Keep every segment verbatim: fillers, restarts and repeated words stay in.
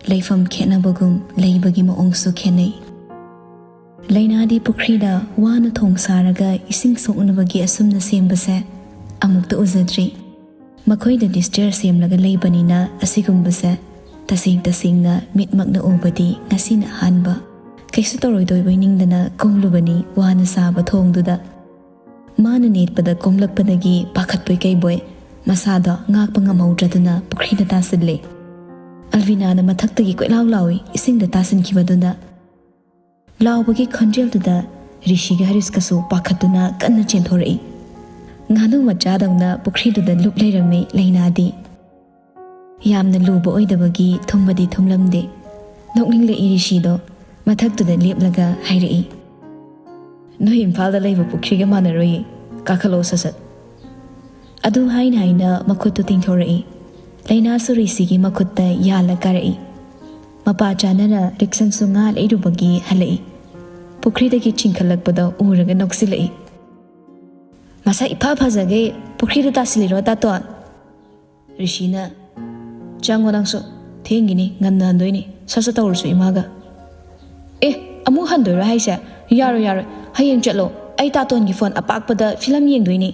ꯂꯩꯐꯝ ꯈꯦꯠꯅꯕꯒꯨꯝ ꯂꯩꯕꯒꯤ ꯃꯑꯣꯡꯁꯨ ꯈꯦꯠꯅꯩ꯫ ꯂꯩꯅꯥꯗꯤ ꯄꯨꯈ꯭ꯔꯤꯗ ꯋꯥꯅ ꯊꯣꯡ ꯁꯥꯔꯒ ꯏꯁꯤꯡ ꯁꯣꯛꯅꯕꯒꯤ ꯑꯁꯨꯝꯅ ꯁꯦꯝꯕꯁꯦ ꯑꯃꯨꯛꯇ ꯎꯖꯗ꯭ꯔꯤ꯫ ꯃꯈꯣꯏꯗꯗꯤ ꯁ꯭ꯇꯦꯌꯔ ꯁꯦꯝꯂꯒ ꯂꯩꯕꯅꯤꯅ ꯑꯁꯤꯒꯨꯝꯕꯁꯦ ꯇꯁꯦꯡ ꯇꯁꯦꯡꯅ ꯃꯤꯠꯃꯛꯅ ꯎꯕꯗꯤ ꯉꯁꯤꯅ ꯑꯍꯥꯟꯕ꯫ ꯀꯩꯁꯨ ꯇꯧꯔꯣꯏꯗꯣꯏꯕꯣꯏ ꯅꯤꯡꯗꯅ ꯀꯨꯝꯂꯨꯕꯅꯤ ꯋꯥꯅ ꯁꯥꯕ ꯊꯣꯡꯗꯨꯗ꯫ ꯃꯥꯅ ꯅꯦꯠꯄꯗ ꯀꯨꯝꯂꯛꯄꯗꯒꯤ ꯄꯥꯈꯠꯄꯣꯏ ꯀꯩꯕꯣꯏ ꯃꯁꯥꯗꯣ ꯉꯥꯛꯄ ꯉꯝꯍꯧꯗ꯭ꯔꯗꯨꯅ ꯄꯨꯈ꯭ꯔꯤꯗ ꯇꯥꯁꯤꯜꯂꯦ꯫ ꯑꯜꯕꯤꯅꯥꯅ ꯃꯊꯛꯇꯒꯤ ꯀꯣꯏꯂꯥꯎ ꯂꯥꯎꯏ ꯏꯁꯤꯡꯗ ꯇꯥꯁꯤꯟꯈꯤꯕꯗꯨꯅ꯫ ꯂꯥꯎꯕꯒꯤ ꯈꯣꯟꯖꯦꯜꯗꯨꯗ ꯔꯤꯁꯤꯒ ꯍꯔꯤꯁꯀꯁꯨ ꯄꯥꯈꯠꯇꯨꯅ ꯀꯟꯅ ꯆꯦꯟꯊꯣꯔꯛꯏ꯫ ꯉꯥꯅꯨ ꯃꯆꯥꯗꯧꯅ ꯄꯨꯈ꯭ꯔꯤꯗꯨꯗ ꯂꯨꯞ ꯂꯩꯔꯝꯃꯤ ꯂꯩꯅꯥꯗꯤ꯫ ꯌꯥꯝꯅ ꯂꯨꯕ ꯑꯣꯏꯗꯕꯒꯤ ꯊꯨꯝꯕꯗꯤ ꯊꯨꯝꯂꯝꯗꯦ꯫ ꯅꯣꯛꯅꯤꯡꯂꯛꯏ ꯔꯤꯁꯤꯗꯣ ꯃꯊꯛꯇꯨꯗ ꯂꯦꯞꯂꯒ ꯍꯥꯏꯔꯛꯏ, "ꯅꯣꯏ ꯏꯝꯐꯥꯜꯗ ꯂꯩꯕ ꯄꯨꯈ꯭ꯔꯤꯒ ꯃꯥꯟꯅꯔꯣꯏꯌꯦ, ꯀꯥꯈꯠꯂꯛꯑꯣ ꯁꯠ ꯁꯠ"꯫ ꯑꯗꯨ ꯍꯥꯏꯅ ꯍꯥꯏꯅ ꯃꯈꯨꯠꯇꯨ ꯇꯤꯡꯊꯣꯔꯛꯏ꯫ ꯂꯩꯅꯥꯁꯨ ꯔꯤꯁꯤꯒꯤ ꯃꯈꯨꯠꯇ ꯌꯥꯜꯂ ꯀꯥꯔꯛꯏ꯫ ꯃꯄꯥ ꯆꯥꯅꯅ ꯔꯤꯛꯁꯟꯁꯨ ꯉꯥ ꯂꯩꯔꯨꯕꯒꯤ ꯍꯜꯂꯛꯏ꯫ ꯄꯨꯈ꯭ꯔꯤꯗꯒꯤ ꯆꯤꯡꯈꯠꯂꯛꯄꯗ ꯎꯔꯒ ꯅꯣꯛꯁꯤꯜꯂꯛꯏ꯫ "ꯃꯁꯛ ꯏꯐ ꯐꯖꯒꯩ ꯄꯨꯈ꯭ꯔꯤꯗ ꯇꯥꯁꯤꯜꯂꯤꯔꯣ ꯇꯥꯇꯣꯟ?" ꯔꯤꯁꯤꯅ, "ꯆꯪꯉꯣ ꯅꯪꯁꯨ, ꯊꯦꯡꯈꯤꯅꯤ, ꯉꯟꯅ ꯍꯟꯗꯣꯏꯅꯤ, ꯁꯠ ꯁꯠ ꯇꯧꯔꯨꯁꯨ ꯏꯃꯥꯒ"꯫ "ꯑꯦ, ꯑꯃꯨꯛ ꯍꯟꯗꯣꯏꯔꯣ ꯍꯥꯏꯁꯦ? ꯌꯥꯔꯣꯏ, ꯌꯥꯔꯣꯏ, ꯍꯌꯦꯡ ꯆꯠꯂꯣ, ꯑꯩ ꯇꯥꯇꯣꯟꯒꯤ ꯐꯣꯟ ꯑꯄꯥꯛꯄꯗ ꯐꯤꯂꯝ ꯌꯦꯡꯗꯣꯏꯅꯤ꯫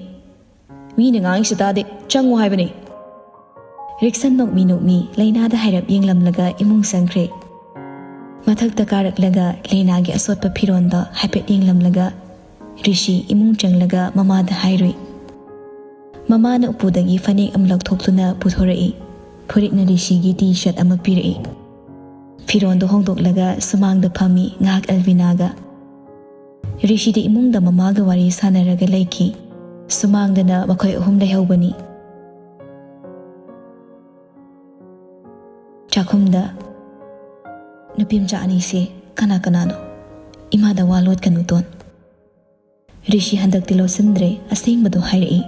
ꯃꯤꯅ ꯉꯥꯡꯉꯤꯁꯦ ꯇꯥꯗꯦ, ꯆꯪꯉꯣ ꯍꯥꯏꯕꯅꯤ"꯫ ꯔꯤꯛꯁꯟ ꯅꯣꯛꯃꯤ ꯅꯣꯛꯃꯤ ꯂꯩꯅꯥꯗ ꯍꯥꯏꯔꯞ ꯌꯦꯡꯂꯝꯂꯒ ꯏꯃꯨꯡ ꯆꯪꯈ꯭ꯔꯦ꯫ ꯃꯊꯛꯇ ꯀꯥꯔꯛꯂꯒ ꯂꯩꯅꯥꯒꯤ ꯑꯁꯣꯠꯄ ꯐꯤꯔꯣꯟꯗꯣ ꯍꯥꯏꯐꯦꯠ ꯌꯦꯡꯂꯝꯂꯒ ꯔꯤꯁꯤ ꯏꯃꯨꯡ ꯆꯪꯂꯒ ꯃꯃꯥꯗ ꯍꯥꯏꯔꯨꯏ꯫ ꯃꯃꯥꯅ ꯎꯄꯨꯗꯒꯤ ꯐꯅꯦꯛ ꯑꯃ ꯂꯧꯊꯣꯛꯇꯨꯅ ꯄꯨꯊꯣꯔꯛꯏ꯫ ꯐꯨꯔꯤꯠꯅ ꯔꯤꯁꯤꯒꯤ ꯇꯤ ꯁꯔꯠ ꯑꯃ ꯄꯤꯔꯛꯏ꯫ ꯐꯤꯔꯣꯟꯗꯣ ꯍꯣꯡꯗꯣꯛꯂꯒ ꯁꯨꯃꯥꯡꯗ ꯐꯝꯃꯤ ꯉꯥꯏꯍꯥꯛ ꯑꯦꯜꯕꯤꯅꯥꯒ꯫ ꯔꯤꯁꯤꯗꯤ ꯏꯃꯨꯡꯗ ꯃꯃꯥꯒ ꯋꯥꯔꯤ ꯁꯥꯟꯅꯔꯒ ꯂꯩꯈꯤ꯫ ꯁꯨꯃꯥꯡꯗꯅ ꯃꯈꯣꯏ ꯑꯍꯨꯝ ꯂꯩꯍꯧꯕꯅꯤ꯫ ꯆꯥꯛꯈꯨꯝꯗ, "ꯅꯨꯄꯤ ꯃꯆꯥ ꯑꯅꯤꯁꯦ ꯀꯅꯥ ꯀꯅꯥꯅꯣ? ꯏꯃꯥꯗ ꯋꯥ ꯂꯣꯠꯀꯅꯨ ꯇꯣꯟ"꯫ ꯔꯤꯁꯤ ꯍꯟꯗꯛꯇꯤ ꯂꯣꯠꯁꯤꯟꯗ꯭ꯔꯦ, ꯑꯁꯦꯡꯕꯗꯣ ꯍꯥꯏꯔꯛꯏ꯫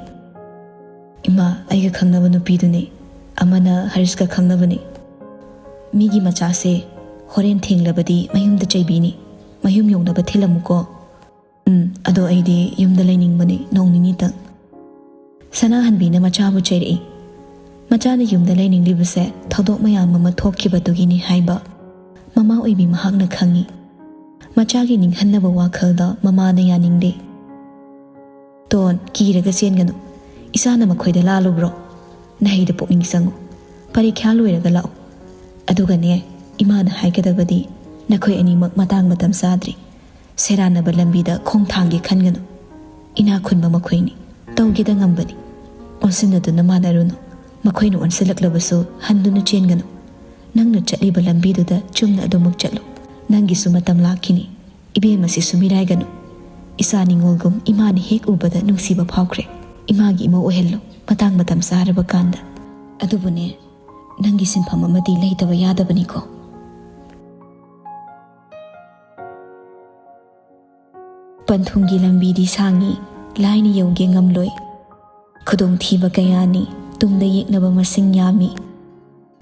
"ꯏꯃꯥ, ꯑꯩꯒ ꯈꯪꯅꯕ ꯅꯨꯄꯤꯗꯨꯅꯤ꯫ ꯑꯃꯅ ꯍꯔꯤꯁꯀ ꯈꯪꯅꯕꯅꯤ꯫ ꯃꯤꯒꯤ ꯃꯆꯥꯁꯦ ꯍꯣꯔꯦꯟ ꯊꯦꯡꯂꯕꯗꯤ ꯃꯌꯨꯝꯗ ꯆꯩꯕꯤꯅꯤ꯫ ꯃꯌꯨꯝ ꯌꯧꯅꯕ ꯊꯤꯜꯂꯝꯃꯨꯀꯣ"꯫ "ꯎꯝ, ꯑꯗꯣ ꯑꯩꯗꯤ ꯌꯨꯝꯗ ꯂꯩꯅꯤꯡꯕꯅꯤ ꯅꯣꯡ ꯅꯤꯅꯤꯇꯪ"꯫ ꯁꯅꯥꯍꯟꯕꯤꯅ ꯃꯆꯥꯕꯨ ꯆꯩꯔꯛꯏ꯫ ꯃꯆꯥꯅ ꯌꯨꯝꯗ ꯂꯩꯅꯤꯡꯂꯤꯕꯁꯦ ꯊꯧꯗꯣꯛ ꯃꯌꯥꯝ ꯑꯃ ꯊꯣꯛꯈꯤꯕꯗꯨꯒꯤꯅꯤ ꯍꯥꯏꯕ ꯃꯃꯥ ꯑꯣꯏꯕꯤ ꯃꯍꯥꯛꯅ ꯈꯪꯏ꯫ ꯃꯆꯥꯒꯤ ꯅꯤꯡꯍꯟꯅꯕ ꯋꯥꯈꯜꯗ ꯃꯃꯥꯅ ꯌꯥꯅꯤꯡꯗꯦ꯫ "ꯇꯣꯟ, ꯀꯤꯔꯒ ꯆꯦꯟꯒꯅꯨ꯫ ꯏꯆꯥꯅ ꯃꯈꯣꯏꯗ ꯂꯥꯜꯂꯨꯕ꯭ꯔꯣ? ꯅꯍꯩꯗ ꯄꯨꯛꯅꯤꯡ ꯆꯪꯉꯨ꯫ ꯄꯔꯤꯈ꯭ꯌꯥ ꯂꯣꯏꯔꯒ ꯂꯥꯛꯎ꯫ ꯑꯗꯨꯒꯅꯦ, ꯏꯃꯥꯅ ꯍꯥꯏꯒꯗꯕꯗꯤ ꯅꯈꯣꯏ ꯑꯅꯤꯃꯛ ꯃꯇꯥꯡ ꯃꯇꯝ ꯆꯥꯗ꯭ꯔꯤ꯫ ꯁꯦꯔꯥꯟꯅꯕ ꯂꯝꯕꯤꯗ ꯈꯣꯡ ꯊꯥꯡꯒꯦ ꯈꯟꯒꯅꯨ꯫ ꯏꯅꯥꯛ ꯈꯨꯟꯕ ꯃꯈꯣꯏꯅꯤ꯫ ꯇꯧꯒꯦꯗ ꯉꯝꯕꯅꯤ꯫ ꯑꯣꯟꯁꯤꯟꯅꯗꯨꯅ ꯃꯥꯟꯅꯔꯨꯅꯨ꯫ ꯃꯈꯣꯏꯅ ꯑꯣꯟꯁꯤꯜꯂꯛꯂꯕꯁꯨ ꯍꯟꯗꯨꯅ ꯆꯦꯟꯒꯅꯨ꯫ ꯅꯪꯅ ꯆꯠꯂꯤꯕ ꯂꯝꯕꯤꯗꯨꯗ ꯆꯨꯝꯅ ꯑꯗꯨꯃꯛ ꯆꯠꯂꯨ꯫ ꯅꯪꯒꯤꯁꯨ ꯃꯇꯝ ꯂꯥꯛꯈꯤꯅꯤ꯫ ꯏꯕꯦꯝꯃꯁꯤꯁꯨ ꯃꯤꯔꯥꯏꯒꯅꯨ꯫ ꯏꯆꯥ ꯅꯤꯡꯉꯣꯜꯒꯨꯝ ꯏꯃꯥꯅ ꯍꯦꯛ ꯎꯕꯗ ꯅꯨꯡꯁꯤꯕ ꯐꯥꯎꯈ꯭ꯔꯦ꯫ ꯏꯃꯥꯒꯤ ꯏꯃꯧ ꯑꯣꯏꯍꯜꯂꯨ, ꯃꯇꯥꯡ ꯃꯇꯝ ꯆꯥꯔꯕ ꯀꯥꯟꯗ꯫ ꯑꯗꯨꯕꯨꯅꯦ, ꯅꯪꯒꯤ ꯁꯤꯟꯐꯝ ꯑꯃꯗꯤ ꯂꯩꯇꯕ ꯌꯥꯗꯕꯅꯤꯀꯣ꯫" ꯄꯟꯊꯨꯡꯒꯤ ꯂꯝꯕꯤꯗꯤ ꯁꯥꯡꯉꯤ, ꯂꯥꯏꯅ ꯌꯧꯒꯦ ꯉꯝꯂꯣꯏ꯫ ꯈꯨꯗꯣꯡꯊꯤꯕ ꯀꯌꯥꯅꯤ, ꯇꯨꯡꯗ ꯌꯦꯛꯅꯕ ꯃꯁꯤꯡ ꯌꯥꯝꯃꯤ꯫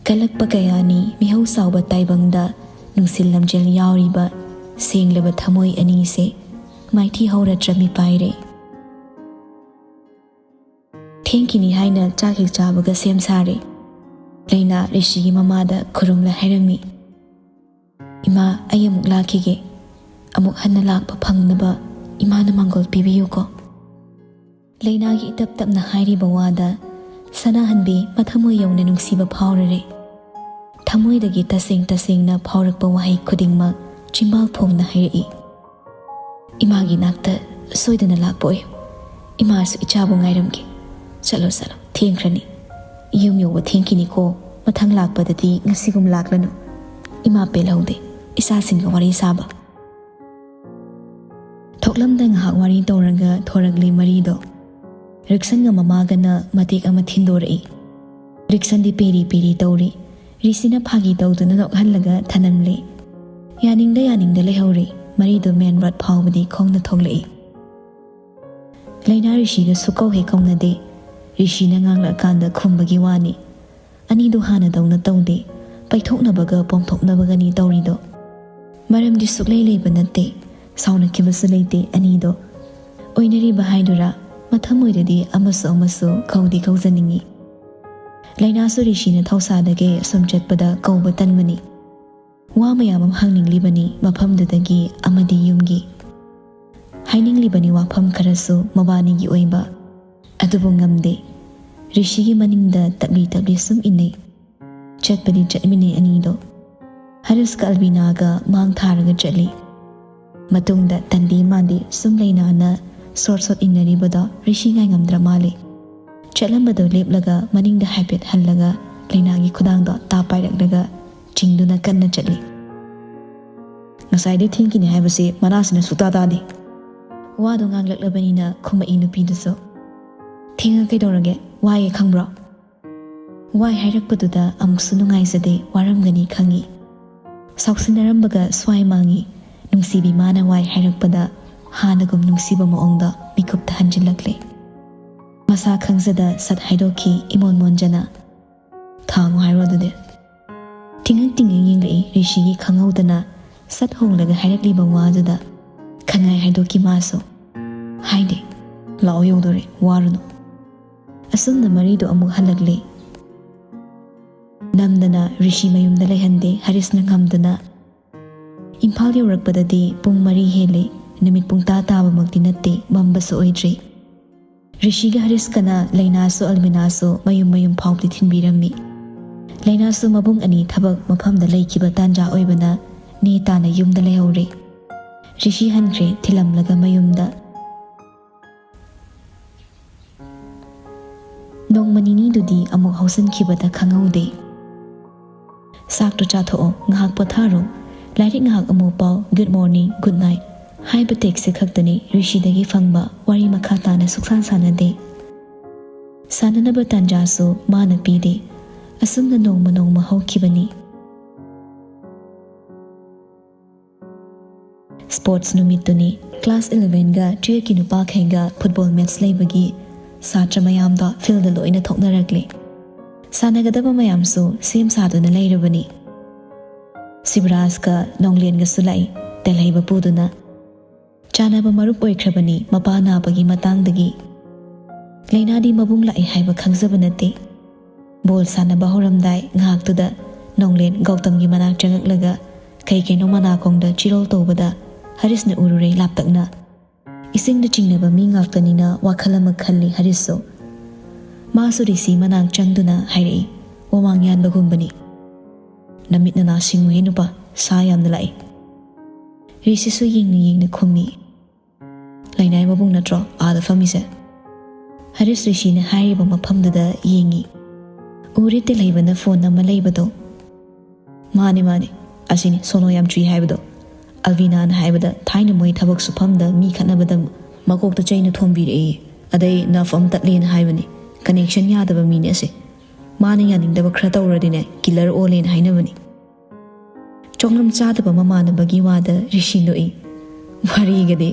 ꯀꯜꯂꯛꯄ ꯀꯌꯥꯅꯤ, ꯃꯤꯍꯧ ꯆꯥꯎꯕ ꯇꯥꯏꯕꯪꯗ ꯅꯨꯡꯁꯤꯜ ꯂꯝꯖꯦꯜ ꯌꯥꯎꯔꯤꯕ ꯁꯦꯡꯂꯕ ꯊꯃꯣꯏ ꯑꯅꯤꯁꯦ ꯃꯥꯏꯊꯤ ꯍꯧꯔꯗ꯭ꯔ ꯃꯤꯄꯥꯏꯔꯦ꯫ ꯊꯦꯡꯈꯤꯅꯤ ꯍꯥꯏꯅ ꯆꯥꯛ ꯍꯦꯛ ꯆꯥꯕꯒ ꯁꯦꯝ ꯁꯥꯔꯦ꯫ ꯂꯩꯅꯥ ꯔꯤꯁꯤꯒꯤ ꯃꯃꯥꯗ ꯈꯨꯔꯨꯝꯂ ꯍꯥꯏꯔꯝꯃꯤ, "ꯏꯃꯥ, ꯑꯩ ꯑꯃꯨꯛ ꯂꯥꯛꯈꯤꯒꯦ꯫ ꯑꯃꯨꯛ ꯍꯟꯅ ꯂꯥꯛꯄ ꯐꯪꯅꯕ ꯏꯃꯥꯅ ꯃꯪꯒꯣꯜ ꯄꯤꯕꯤꯌꯨꯀꯣ꯫" ꯂꯩꯅꯥꯒꯤ ꯏꯇꯞ ꯇꯞꯅ ꯍꯥꯏꯔꯤꯕ ꯋꯥꯗ ꯁꯅꯥꯍꯟꯕꯤ ꯃꯊꯃꯣꯏ ꯌꯧꯅ ꯅꯨꯡꯁꯤꯕ ꯐꯥꯎꯔꯔꯦ꯫ ꯊꯃꯣꯏꯗꯒꯤ ꯇꯁꯦꯡ ꯇꯁꯦꯡꯅ ꯐꯥꯎꯔꯛꯄ ꯋꯥꯍꯩ ꯈꯨꯗꯤꯡꯃꯛ ꯆꯤꯝꯕꯥꯜ ꯐꯣꯡꯅ ꯍꯥꯏꯔꯛꯏ꯫ "ꯏꯃꯥꯒꯤ ꯅꯥꯛꯇ ꯁꯣꯏꯗꯅ ꯂꯥꯛꯄ ꯑꯣꯏꯌꯨ꯫ ꯏꯃꯥꯁꯨ ꯏꯆꯥꯕꯨ ꯉꯥꯏꯔꯝꯒꯦ꯫ ꯆꯠꯂꯣ, ꯆꯠꯂꯣ, ꯊꯦꯡꯈ꯭ꯔꯅꯤ꯫ ꯌꯨꯝ ꯌꯧꯕ ꯊꯦꯡꯈꯤꯅꯤꯀꯣ꯫ ꯃꯊꯪ ꯂꯥꯛꯄꯗꯗꯤ ꯉꯁꯤꯒꯨꯝ ꯂꯥꯛꯂꯅꯨ꯫ ꯏꯃꯥ ꯄꯦꯜꯍꯧꯗꯦ, ꯏꯆꯥꯁꯤꯡꯒ ꯋꯥꯔꯤ ꯁꯥꯕ꯫" ꯊꯣꯛꯂꯝꯗ ꯉꯥꯏꯍꯥꯛ ꯋꯥꯔꯤ ꯇꯧꯔꯒ ꯊꯣꯔꯛꯂꯤ ꯃꯔꯤꯗꯣ꯫ ꯔꯤꯛꯁꯟꯒ ꯃꯃꯥꯒꯅ ꯃꯇꯦꯛ ꯑꯃ ꯊꯤꯟꯗꯣꯔꯛꯏ꯫ ꯔꯤꯛꯁꯟꯗꯤ ꯄꯦꯔꯤ ꯄꯦꯔꯤ ꯇꯧꯔꯤ꯫ ꯔꯤꯁꯤꯅ ꯐꯥꯒꯤ ꯇꯧꯗꯨꯅ ꯅꯣꯛꯍꯜꯂꯒ ꯊꯅꯝꯂꯦ꯫ ꯌꯥꯅꯤꯡꯗ ꯌꯥꯅꯤꯡꯗ ꯂꯩꯍꯧꯔꯦ꯫ ꯃꯔꯤꯗꯣ ꯃꯦꯟ ꯔꯣꯗ ꯐꯥꯎꯕꯗꯤ ꯈꯣꯡꯅ ꯊꯣꯛꯂꯛꯏ꯫ ꯂꯩꯅꯥ ꯔꯤꯁꯤꯒ ꯁꯨꯛꯀꯧ ꯍꯦꯛ ꯀꯧꯅꯗꯦ꯫ ꯔꯤꯁꯤꯅ ꯉꯥꯡꯂꯛꯑꯀꯥꯟꯗ ꯈꯨꯝꯕꯒꯤ ꯋꯥꯅꯤ꯫ ꯑꯅꯤꯗꯣ ꯍꯥꯟꯅꯗꯧꯅ ꯇꯧꯗꯦ꯫ ꯄꯩꯊꯣꯛꯅꯕꯒ ꯄꯣꯝꯊꯣꯛꯅꯕꯒꯅꯤ ꯇꯧꯔꯤꯗꯣ꯫ ꯃꯔꯝꯗꯤ ꯁꯨꯛꯂꯩ ꯂꯩꯕ ꯅꯠꯇꯦ꯫ ꯁꯥꯎꯅꯈꯤꯕꯁꯨ ꯂꯩꯇꯦ ꯑꯅꯤꯗꯣ꯫ ꯑꯣꯏꯅꯔꯤꯕ ꯍꯥꯏꯗꯨꯔꯥ, ꯃꯊꯃꯣꯏꯗꯗꯤ ꯑꯃꯁꯨ ꯑꯃꯁꯨ ꯀꯧꯗꯤ ꯀꯧꯖꯅꯤꯡꯏ꯫ ꯂꯩꯅꯥꯁꯨ ꯔꯤꯁꯤꯅ ꯊꯧꯁꯥꯗꯒꯦ ꯑꯁꯨꯝ ꯆꯠꯄꯗ ꯀꯧꯕ ꯇꯟꯕꯅꯤ꯫ ꯋꯥ ꯃꯌꯥꯝ ꯑꯃ ꯍꯪꯅꯤꯡꯂꯤꯕꯅꯤ ꯃꯐꯝꯗꯨꯗꯒꯤ ꯑꯃꯗꯤ ꯌꯨꯝꯒꯤ꯫ ꯍꯥꯏꯅꯤꯡꯂꯤꯕꯅꯤ ꯋꯥꯐꯝ ꯈꯔꯁꯨ ꯃꯕꯥꯅꯤꯒꯤ ꯑꯣꯏꯕ꯫ ꯑꯗꯨꯕꯨ ꯉꯝꯗꯦ꯫ ꯔꯤꯁꯤꯒꯤ ꯃꯅꯤꯡꯗ ꯇꯞꯂꯤ ꯇꯞꯂꯤ ꯁꯨꯝ ꯏꯟꯅꯩ꯫ ꯆꯠꯄꯗꯤ ꯆꯠꯃꯤꯟꯅꯩ ꯑꯅꯤꯗꯣ꯫ ꯍꯔꯤꯁꯀ ꯑꯜꯕꯤꯅꯥꯒ ꯃꯥꯡ ꯊꯥꯔꯒ ꯆꯠꯂꯤ꯫ ꯃꯇꯨꯡꯗ ꯇꯟꯗꯤ ꯃꯥꯟꯗꯤ ꯁꯨꯝ ꯂꯩꯅꯥꯅ ꯁꯣꯔꯠ ꯁꯣꯔꯠ ꯏꯟꯅꯔꯤꯕꯗꯣ ꯔꯤꯁꯤ ꯉꯥꯏꯉꯝꯗ꯭ꯔ ꯃꯥꯜꯂꯤ꯫ ꯆꯠꯂꯝꯕꯗꯣ ꯂꯦꯞꯂꯒ ꯃꯅꯤꯡꯗ ꯍꯥꯏꯐꯦꯠ ꯍꯜꯂꯒ ꯂꯩꯅꯥꯒꯤ ꯈꯨꯗꯥꯡꯗꯣ ꯇꯥ ꯄꯥꯏꯔꯛꯂꯒ ꯆꯤꯡꯗꯨꯅ ꯀꯟꯅ ꯆꯠꯂꯤ꯫ "ꯉꯁꯥꯏꯗꯩ ꯊꯦꯡꯈꯤꯅꯤ ꯍꯥꯏꯕꯁꯤ ꯃꯅꯥꯁꯤꯅ ꯁꯨꯛꯇꯥ ꯇꯥꯗꯦ꯫" ꯋꯥꯗꯣ ꯉꯥꯡꯂꯛꯂꯕꯅꯤꯅ ꯈꯨꯝꯃꯛꯏ ꯅꯨꯄꯤꯗꯨꯁꯨ꯫ "ꯊꯦꯡꯉ ꯀꯩꯗꯧꯔꯒꯦ? ꯋꯥꯏꯌꯦ ꯈꯪꯕ꯭ꯔꯣ?" ꯋꯥꯏ ꯍꯥꯏꯔꯛꯄꯗꯨꯗ ꯑꯃꯨꯛꯁꯨ ꯅꯨꯡꯉꯥꯏꯖꯗꯦ, ꯋꯥꯔꯝꯒꯅꯤ ꯈꯪꯏ꯫ ꯁꯥꯎꯁꯤꯟꯅꯔꯝꯕꯒ ꯁ꯭ꯋꯥꯏ ꯃꯥꯡꯏ꯫ ꯅꯨꯡꯁꯤꯕꯤ ꯃꯥꯅ ꯋꯥꯏ ꯍꯥꯏꯔꯛꯄꯗ ꯍꯥꯟꯅꯒꯨꯝ ꯅꯨꯡꯁꯤꯕ ꯃꯑꯣꯡꯗ ꯃꯤꯀꯨꯞꯇ ꯍꯟꯖꯤꯜꯂꯛꯂꯦ꯫ ꯃꯁꯥ ꯈꯪꯖꯗ ꯁꯠ ꯍꯥꯏꯗꯣꯛꯈꯤ ꯏꯃꯣꯟ ꯃꯣꯟꯖꯅ꯫ "ꯊꯥꯡꯉꯨ ꯍꯥꯏꯔꯣ ꯑꯗꯨꯗꯤ?" ꯇꯤꯡꯉꯛ ꯇꯤꯡꯉꯛ ꯌꯦꯡꯂꯛꯏ ꯔꯤꯁꯤꯒꯤ ꯈꯪꯍꯧꯗꯅ ꯁꯠ ꯍꯣꯡꯂꯒ ꯍꯥꯏꯔꯛꯂꯤꯕ ꯋꯥꯗꯨꯗ꯫ ꯈꯪꯉꯥꯏ ꯍꯥꯏꯗꯣꯛꯈꯤ ꯃꯥꯁꯨ꯫ "ꯍꯥꯏꯗꯦ꯫ ꯂꯥꯛꯑꯣ ꯌꯧꯗꯣꯔꯦ, ꯋꯥꯔꯨꯅꯨ꯫" ꯑꯁꯨꯝꯅ ꯃꯔꯤꯗꯣ ꯑꯃꯨꯛ ꯍꯜꯂꯛꯂꯦ꯫ ꯅꯝꯗꯅ ꯔꯤꯁꯤ ꯃꯌꯨꯝꯗ ꯂꯩꯍꯟꯗꯦ ꯍꯔꯤꯁꯅ ꯉꯝꯗꯅ꯫ ꯏꯝꯐꯥꯜ ꯌꯧꯔꯛꯄꯗꯗꯤ ꯄꯨꯡ ꯃꯔꯤ ꯍꯦꯜꯂꯦ꯫ ꯅꯨꯃꯤꯠ ꯄꯨꯡꯇꯥ ꯇꯥꯕꯃꯛꯇꯤ ꯅꯠꯇꯦ, ꯃꯝꯕꯁꯨ ꯑꯣꯏꯗ꯭ꯔꯤ꯫ ꯔꯤꯁꯤꯒ ꯍꯔꯤꯁꯀꯅ ꯂꯩꯅꯥꯁꯨ ꯑꯜꯃꯤꯅꯥꯁꯨ ꯃꯌꯨꯝ ꯃꯌꯨꯝ ꯐꯥꯎꯕꯗꯤ ꯊꯤꯟꯕꯤꯔꯝꯃꯤ꯫ ꯂꯩꯅꯥꯁꯨ ꯃꯕꯨꯡ ꯑꯅꯤ ꯊꯕꯛ ꯃꯐꯝꯗ ꯂꯩꯈꯤꯕ ꯇꯥꯟꯖꯥ ꯑꯣꯏꯕꯅ ꯅꯦ ꯇꯥꯅ ꯌꯨꯝꯗ ꯂꯩꯍꯧꯔꯦ꯫ ꯔꯤꯁꯤ ꯍꯟꯈ꯭ꯔꯦ ꯊꯤꯜꯂꯝꯂꯒ ꯃꯌꯨꯝꯗ꯫ ꯅꯣꯡꯃ ꯅꯤꯅꯤꯗꯨꯗꯤ ꯑꯃꯨꯛ ꯍꯧꯁꯤꯟꯈꯤꯕꯗ ꯈꯪꯍꯧꯗꯦ꯫ "ꯆꯥꯛꯇꯣ ꯆꯥꯊꯣꯛꯑꯣ, ꯉꯥꯏꯍꯥꯛ ꯄꯣꯊꯥꯔꯣ, ꯂꯥꯏꯔꯤꯛ ꯉꯥꯏꯍꯥꯛ ꯑꯃꯨꯛ ꯄꯥꯎ, good morning, good night ꯍꯥꯏꯕ ꯇꯦꯛꯁꯁꯦ ꯈꯛꯇꯅꯤ ꯔꯤꯁꯤꯗꯒꯤ ꯐꯪꯕ, ꯋꯥꯔꯤ ꯃꯈꯥ ꯇꯥꯅ ꯁꯨꯛꯁꯥꯟ ꯁꯥꯟꯅꯗꯦ꯫ ꯁꯥꯟꯅꯅꯕ ꯇꯥꯟꯖꯥꯁꯨ ꯃꯥꯅ ꯄꯤꯗꯦ꯫ ꯑꯁꯨꯝꯅ ꯅꯣꯡꯃ ꯅꯣꯡꯃ ꯍꯧꯈꯤꯕꯅꯤ꯫ ꯁ꯭ꯄꯣꯔꯠꯁ ꯅꯨꯃꯤꯠꯇꯨꯅꯤ꯫ ꯀ꯭ꯂꯥꯁ ꯏꯂꯚꯦꯟꯒ ꯇꯨꯌꯦꯜꯐꯀꯤ ꯅꯨꯄꯥꯈꯩꯒ ꯐꯨꯠꯕꯣꯜ ꯃꯦꯠꯆ ꯂꯩꯕꯒꯤ ꯁꯥꯇ꯭ꯔ ꯃꯌꯥꯝꯗꯣ ꯐꯤꯜꯗ ꯂꯣꯏꯅ ꯊꯣꯛꯅꯔꯛꯂꯦ꯫ ꯁꯥꯟꯅꯒꯗꯕ ꯃꯌꯥꯝꯁꯨ ꯁꯦꯝ ꯁꯥꯗꯨꯅ ꯂꯩꯔꯕꯅꯤ꯫ ꯁꯤꯕꯔꯥꯖꯀ ꯅꯣꯡꯂꯦꯟꯒꯁꯨ ꯂꯥꯛꯏ, ꯇꯦꯜꯍꯩꯕ ꯄꯨꯗꯨꯅ꯫ ꯆꯥꯟꯅꯕ ꯃꯔꯨꯞ ꯑꯣꯏꯈ꯭ꯔꯕꯅꯤ ꯃꯄꯥ ꯅꯥꯕꯒꯤ ꯃꯇꯥꯡꯗꯒꯤ꯫ ꯂꯩꯅꯥꯗꯤ ꯃꯕꯨꯡ ꯂꯥꯛꯏ ꯍꯥꯏꯕ ꯈꯪꯖꯕ ꯅꯠꯇꯦ꯫ ꯕꯣꯜ ꯁꯥꯟꯅꯕ ꯍꯧꯔꯝꯗꯥꯏ ꯉꯥꯏꯍꯥꯛꯇꯨꯗ ꯅꯣꯡꯂꯦꯟ ꯒꯧꯇꯝꯒꯤ ꯃꯅꯥꯛ ꯆꯪꯉꯛꯂꯒ ꯀꯩ ꯀꯩꯅꯣ ꯃꯅꯥꯀꯣꯡꯗ ꯆꯤꯔꯣꯜ ꯇꯧꯕꯗ ꯍꯔꯤꯁꯅ ꯎꯔꯨꯔꯦ ꯂꯥꯞꯇꯛꯅ꯫ ꯏꯁꯤꯡꯗ ꯆꯤꯡꯅꯕ ꯃꯤ ꯉꯥꯛꯇꯅꯤꯅ ꯋꯥꯈꯜ ꯑꯃ ꯈꯜꯂꯤ ꯍꯔꯤꯁꯁꯨ꯫ ꯃꯥꯁꯨ ꯔꯤꯁꯤ ꯃꯅꯥꯛ ꯆꯪꯗꯨꯅ ꯍꯥꯏꯔꯛꯏ, ꯋꯥꯃꯥꯡ ꯌꯥꯟꯕꯒꯨꯝꯕꯅꯤ꯫ "ꯅꯃꯤꯠ ꯅꯅꯥ ꯁꯤꯡꯉꯨꯍꯦ ꯅꯨꯄꯥ, ꯁꯥ ꯌꯥꯝꯅ ꯂꯥꯛꯑꯦ꯫" ꯔꯤꯁꯤꯁꯨ ꯌꯦꯡꯅ ꯌꯦꯡꯅ ꯈꯨꯝꯃꯤ꯫ "ꯂꯩꯅꯥꯏ ꯃꯕꯨꯡ ꯅꯠꯇ꯭ꯔꯣ ꯑꯥꯗ ꯐꯝꯃꯤꯁꯦ?" ꯍꯔꯤꯁ ꯔꯤꯁꯤꯅ ꯍꯥꯏꯔꯤꯕ ꯃꯐꯝꯗꯨꯗ ꯌꯦꯡꯉꯤ꯫ ꯎꯔꯦ ꯇꯦꯜꯍꯩꯕꯅ ꯐꯣꯟ ꯑꯃ ꯂꯩꯕꯗꯣ꯫ "ꯃꯥꯅꯦ, ꯃꯥꯅꯦ, ꯑꯁꯤꯅꯤ ꯁꯣꯅꯣ ꯌꯥꯝ ꯆꯨꯏ ꯍꯥꯏꯕꯗꯣ꯫ ꯑꯜꯕꯤꯅꯥꯅ ꯍꯥꯏꯕꯗ ꯊꯥꯏꯅ ꯃꯣꯏ ꯊꯕꯛ ꯁꯨꯐꯝꯗ ꯃꯤ ꯈꯠꯅꯕꯗ ꯃꯀꯣꯛꯇ ꯆꯩꯅ ꯊꯣꯝꯕꯤꯔꯛꯏ꯫ ꯑꯗꯩ ꯅꯐ ꯑꯃ ꯇꯠꯂꯦꯅ ꯍꯥꯏꯕꯅꯤ꯫ ꯀꯅꯦꯛꯁꯟ ꯌꯥꯗꯕ ꯃꯤꯅꯦ ꯑꯁꯦ꯫ ꯃꯥꯅ ꯌꯥꯅꯤꯡꯗꯕ ꯈꯔ ꯇꯧꯔꯗꯤꯅꯦ, ꯀꯤꯂꯔ ꯑꯣꯜꯂꯦꯅ ꯍꯥꯏꯅꯕꯅꯤ꯫" ꯆꯣꯡꯂꯝ ꯆꯥꯗꯕ ꯃꯃꯥꯟꯅꯕꯒꯤ ꯋꯥꯗ ꯔꯤꯁꯤ ꯅꯣꯛꯏ꯫ "ꯋꯥꯔꯤꯒꯗꯤ꯫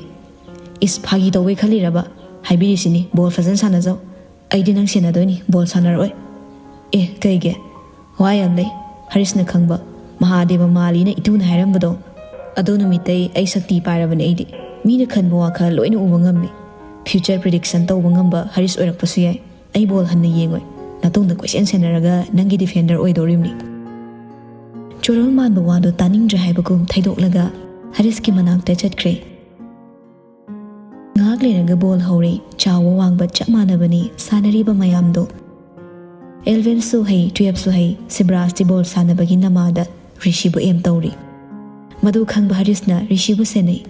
ꯏꯁ, ꯐꯥꯒꯤ ꯇꯧꯕꯩ ꯈꯜꯂꯤꯔꯕ? ꯍꯥꯏꯕꯤꯔꯤꯁꯤꯅꯤ, ꯕꯣꯜ ꯐꯖꯅ ꯁꯥꯟꯅꯖꯧ꯫ ꯑꯩꯗꯤ ꯅꯪ ꯁꯦꯟꯅꯗꯣꯏꯅꯤ, ꯕꯣꯜ ꯁꯥꯟꯅꯔꯛꯑꯣꯏ꯫ ꯑꯦ, ꯀꯩꯒꯤ? ꯋꯥ ꯌꯥꯝ ꯂꯩ꯫ ꯍꯔꯤꯁꯅ ꯈꯪꯕ, ꯃꯍꯥꯗꯦꯕ ꯃꯥꯂꯤꯅ ꯏꯇꯨꯅ ꯍꯥꯏꯔꯝꯕꯗꯣ꯫ ꯑꯗꯨ ꯅꯨꯃꯤꯠꯇꯩ ꯑꯩ ꯁꯛꯇꯤ ꯄꯥꯏꯔꯕꯅꯦ ꯑꯩꯗꯤ꯫ ꯃꯤꯅ ꯈꯟꯕ ꯋꯥꯈꯜ ꯂꯣꯏꯅ ꯎꯕ ꯉꯝꯃꯤ꯫ ꯐ꯭ꯌꯨꯆꯔ ꯄ꯭ꯔꯤꯗꯤꯛꯁꯟ ꯇꯧꯕ ꯉꯝꯕ ꯍꯔꯤꯁ ꯑꯣꯏꯔꯛꯄꯁꯨ ꯌꯥꯏ꯫ ꯑꯩ ꯕꯣꯜ ꯍꯟꯅ ꯌꯦꯡꯉꯣꯏ꯫ ꯅꯇꯨꯡꯗ ꯀꯣꯏꯆꯦꯟ ꯁꯦꯟꯅꯔꯒ ꯅꯪꯒꯤ ꯗꯤꯐꯦꯟꯗꯔ ꯑꯣꯏꯗꯧꯔꯤꯕꯅꯤ꯫" ꯆꯣꯔꯣꯜ ꯃꯥꯟꯕ ꯋꯥꯗꯣ ꯇꯥꯅꯤꯡꯗ꯭ꯔꯦ ꯍꯥꯏꯕꯒꯨꯝ ꯊꯩꯗꯣꯛꯂꯒ ꯍꯔꯤꯁꯀꯤ ꯃꯅꯥꯛꯇ ꯆꯠꯈ꯭ꯔꯦ꯫ ꯉꯥꯏꯍꯥꯛ ꯂꯩꯔꯒ ꯕꯣꯜ ꯍꯧꯔꯦ꯫ ꯆꯥꯎꯕ ꯋꯥꯡꯕ ꯆꯞ ꯃꯥꯟꯅꯕꯅꯤ ꯁꯥꯟꯅꯔꯤꯕ ꯃꯌꯥꯝꯗꯣ꯫ ꯑꯦꯂꯚꯦꯟꯁꯨ ꯍꯩ, ꯇꯨꯌꯦꯜꯐꯁꯨ ꯍꯩ, ꯁꯤꯕ꯭ꯔꯥꯖꯇꯤ ꯕꯣꯜ ꯁꯥꯟꯅꯕꯒꯤ ꯅꯃꯥꯗ ꯔꯤꯁꯤꯕꯨ ꯑꯦꯝ ꯇꯧꯔꯤ꯫ ꯃꯗꯨ ꯈꯪꯕ ꯍꯔꯤꯁꯅ ꯔꯤꯁꯤꯕꯨ ꯁꯦꯟꯅꯩ꯫